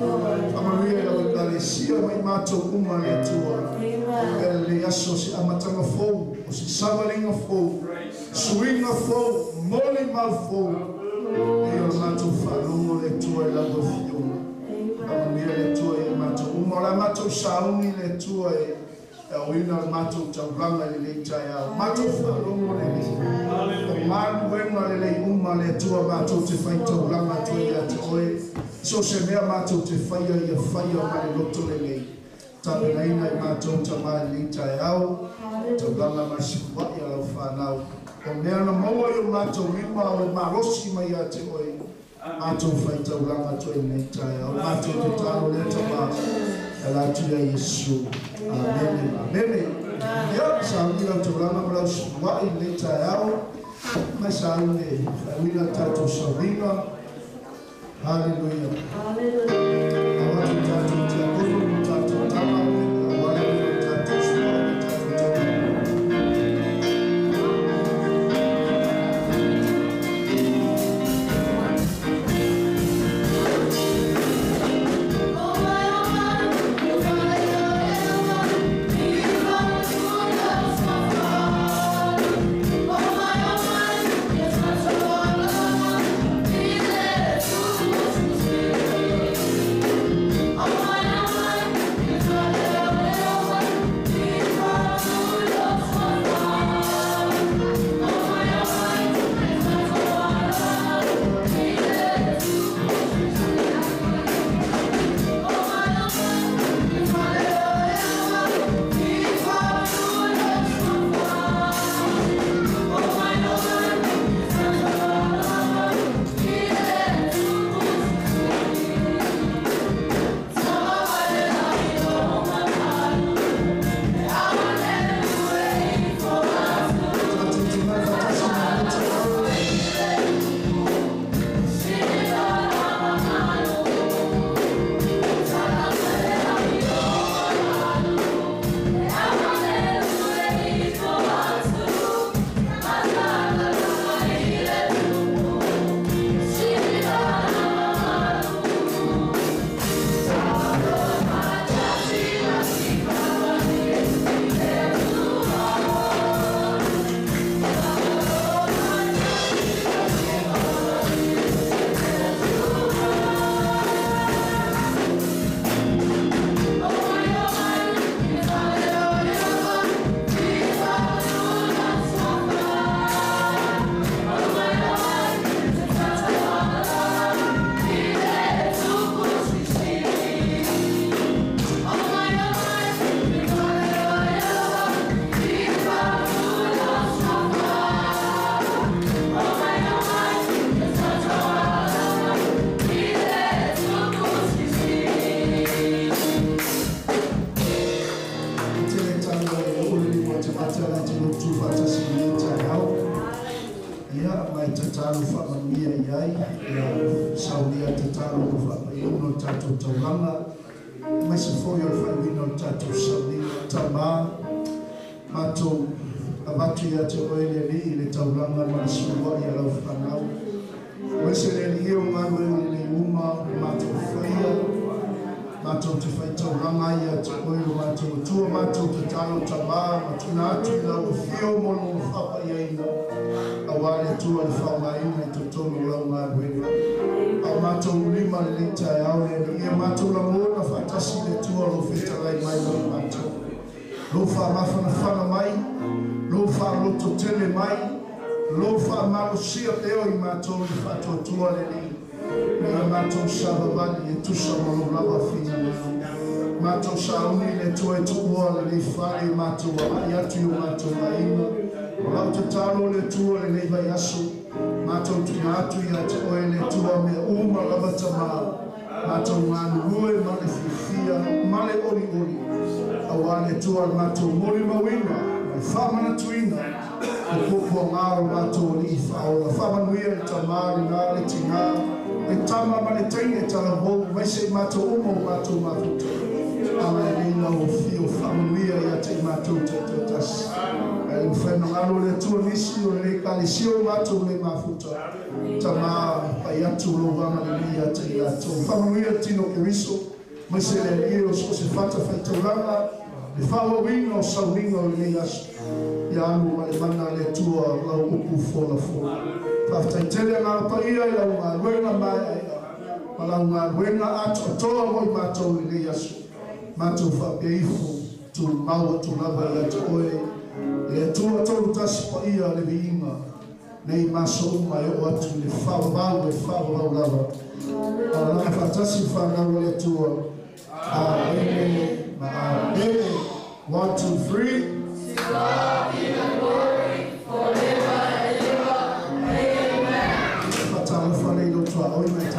Faamanuia i lau Ekalesia ma i matou uma le Atua. E lenei aso se amataga fou, o se savaliga fou, suiga fou, molimau fou. E o le matou faalogo le Atua i lau Afioga. Faamanuia le Atua ia matou uma. O le matou sauni le Atua e aoina le matou taulaga i lenei taeao. Matou faalogo lenei. O galuega lelei uma le Atua matou te fai taulaga atu ai ia te oe. So se mea matou te faia ia faia ma le loto lelei. Tapenaina i matou Tamā i lenei taeao. Taulaga ma le sikuai a lau fanau. O mea na maua i o matou lima o le malosi mai ia te oe. Matou fai taulaga atu ai lenei taeao. Matou tatalo lea Tamā. E ala atu ia Iesu. Amene. Amene. Ia, sauni lau taulaga ma lau sikuai i lenei taeao. Mai sauni e faauina tatou sauniga. Haleluia. Avatu tatou tiakono ma tatou tama. Aua le o tatou sikuai ma tatou taulaga. Tatou tina faatasi ma lenei taeao. E tele tala e oo le lima o te mata la te lotu faatasi i lenei taeao. Ia, ma e tatalo faamanuia i ai. Ia, saunia tatalo ma faamaiono le tatou taulaga. Aemaise foi o le faaiuina o le tatou sauniga. Tamā, matou avatu ia te oe le Alii i le taulaga ma le suluai a lau fanau. Aemaise le Alii e o galuega lelei uma o matou faia. Matou te fai taulaga ai ia te oe lo matou Atua, matou tatalo Tamā ma tuna atu i lau afio mo le faapaiaina. Aua le Atua le faaaogaina i totonu o lau galuega. A o matou lima lenei taeao le Alii, ia matou lagona faatasi le Atua lou fetalai mai mo i matou. Lou faamafanafana mai, lou faalototele mai, Lou faamalosia pea o i matou i le faatuatua le Alii, ma ia matou savavali e tusa ma Lou lava finagalo. Matou sauni i le Atua e tuua lenei fale i matou agai atu i o matou aiga. O lau tatalo le Atua lenei vaiaso, matou tuuina atu ia te Oe le Atua mea uma lava Tamā, matou galulue ma le fiafia ma le olioli, auā le Atua le matou molimauina ma le faamanatuina o puapuaga o le matou Alii Faaola. Faamanuia i le tamā lena, le tinā, le tama ma le teine talavou, aemaise i matou uma o matou mafuta. Agalelei lau afio faamanuia ia te i matou taitoatasi. Ae le mafai ona galo le Atua nisi o lenei Ekalesia o matou nei mafuta. Tamā, pai atu lou agalelei ia te i latou. Faamanuia le tino o Keriso, aemaise le Alii o so o se fatafaitaulaga, le faaauauina o sauniga o lenei aso, ia alu ma le mana a le Atua lau upu folafola. Faafetai tele Agaga Paia i lau galuega maeaea ma lau galuega atoatoa mo i matou i lenei aso. Matou faapea ifo, tumau atu lava ia te Oe, le Atua Tolutasi Paia le viiga, nei ma aso uma e oo atu i le faavavau e faavavau lava. Alaala faatasi le fanau a le Atua. Amene ma amene. 1, 2, 3. To God be the glory forever and ever. Amen. Faatalofa lea i lou tuaoi ma e.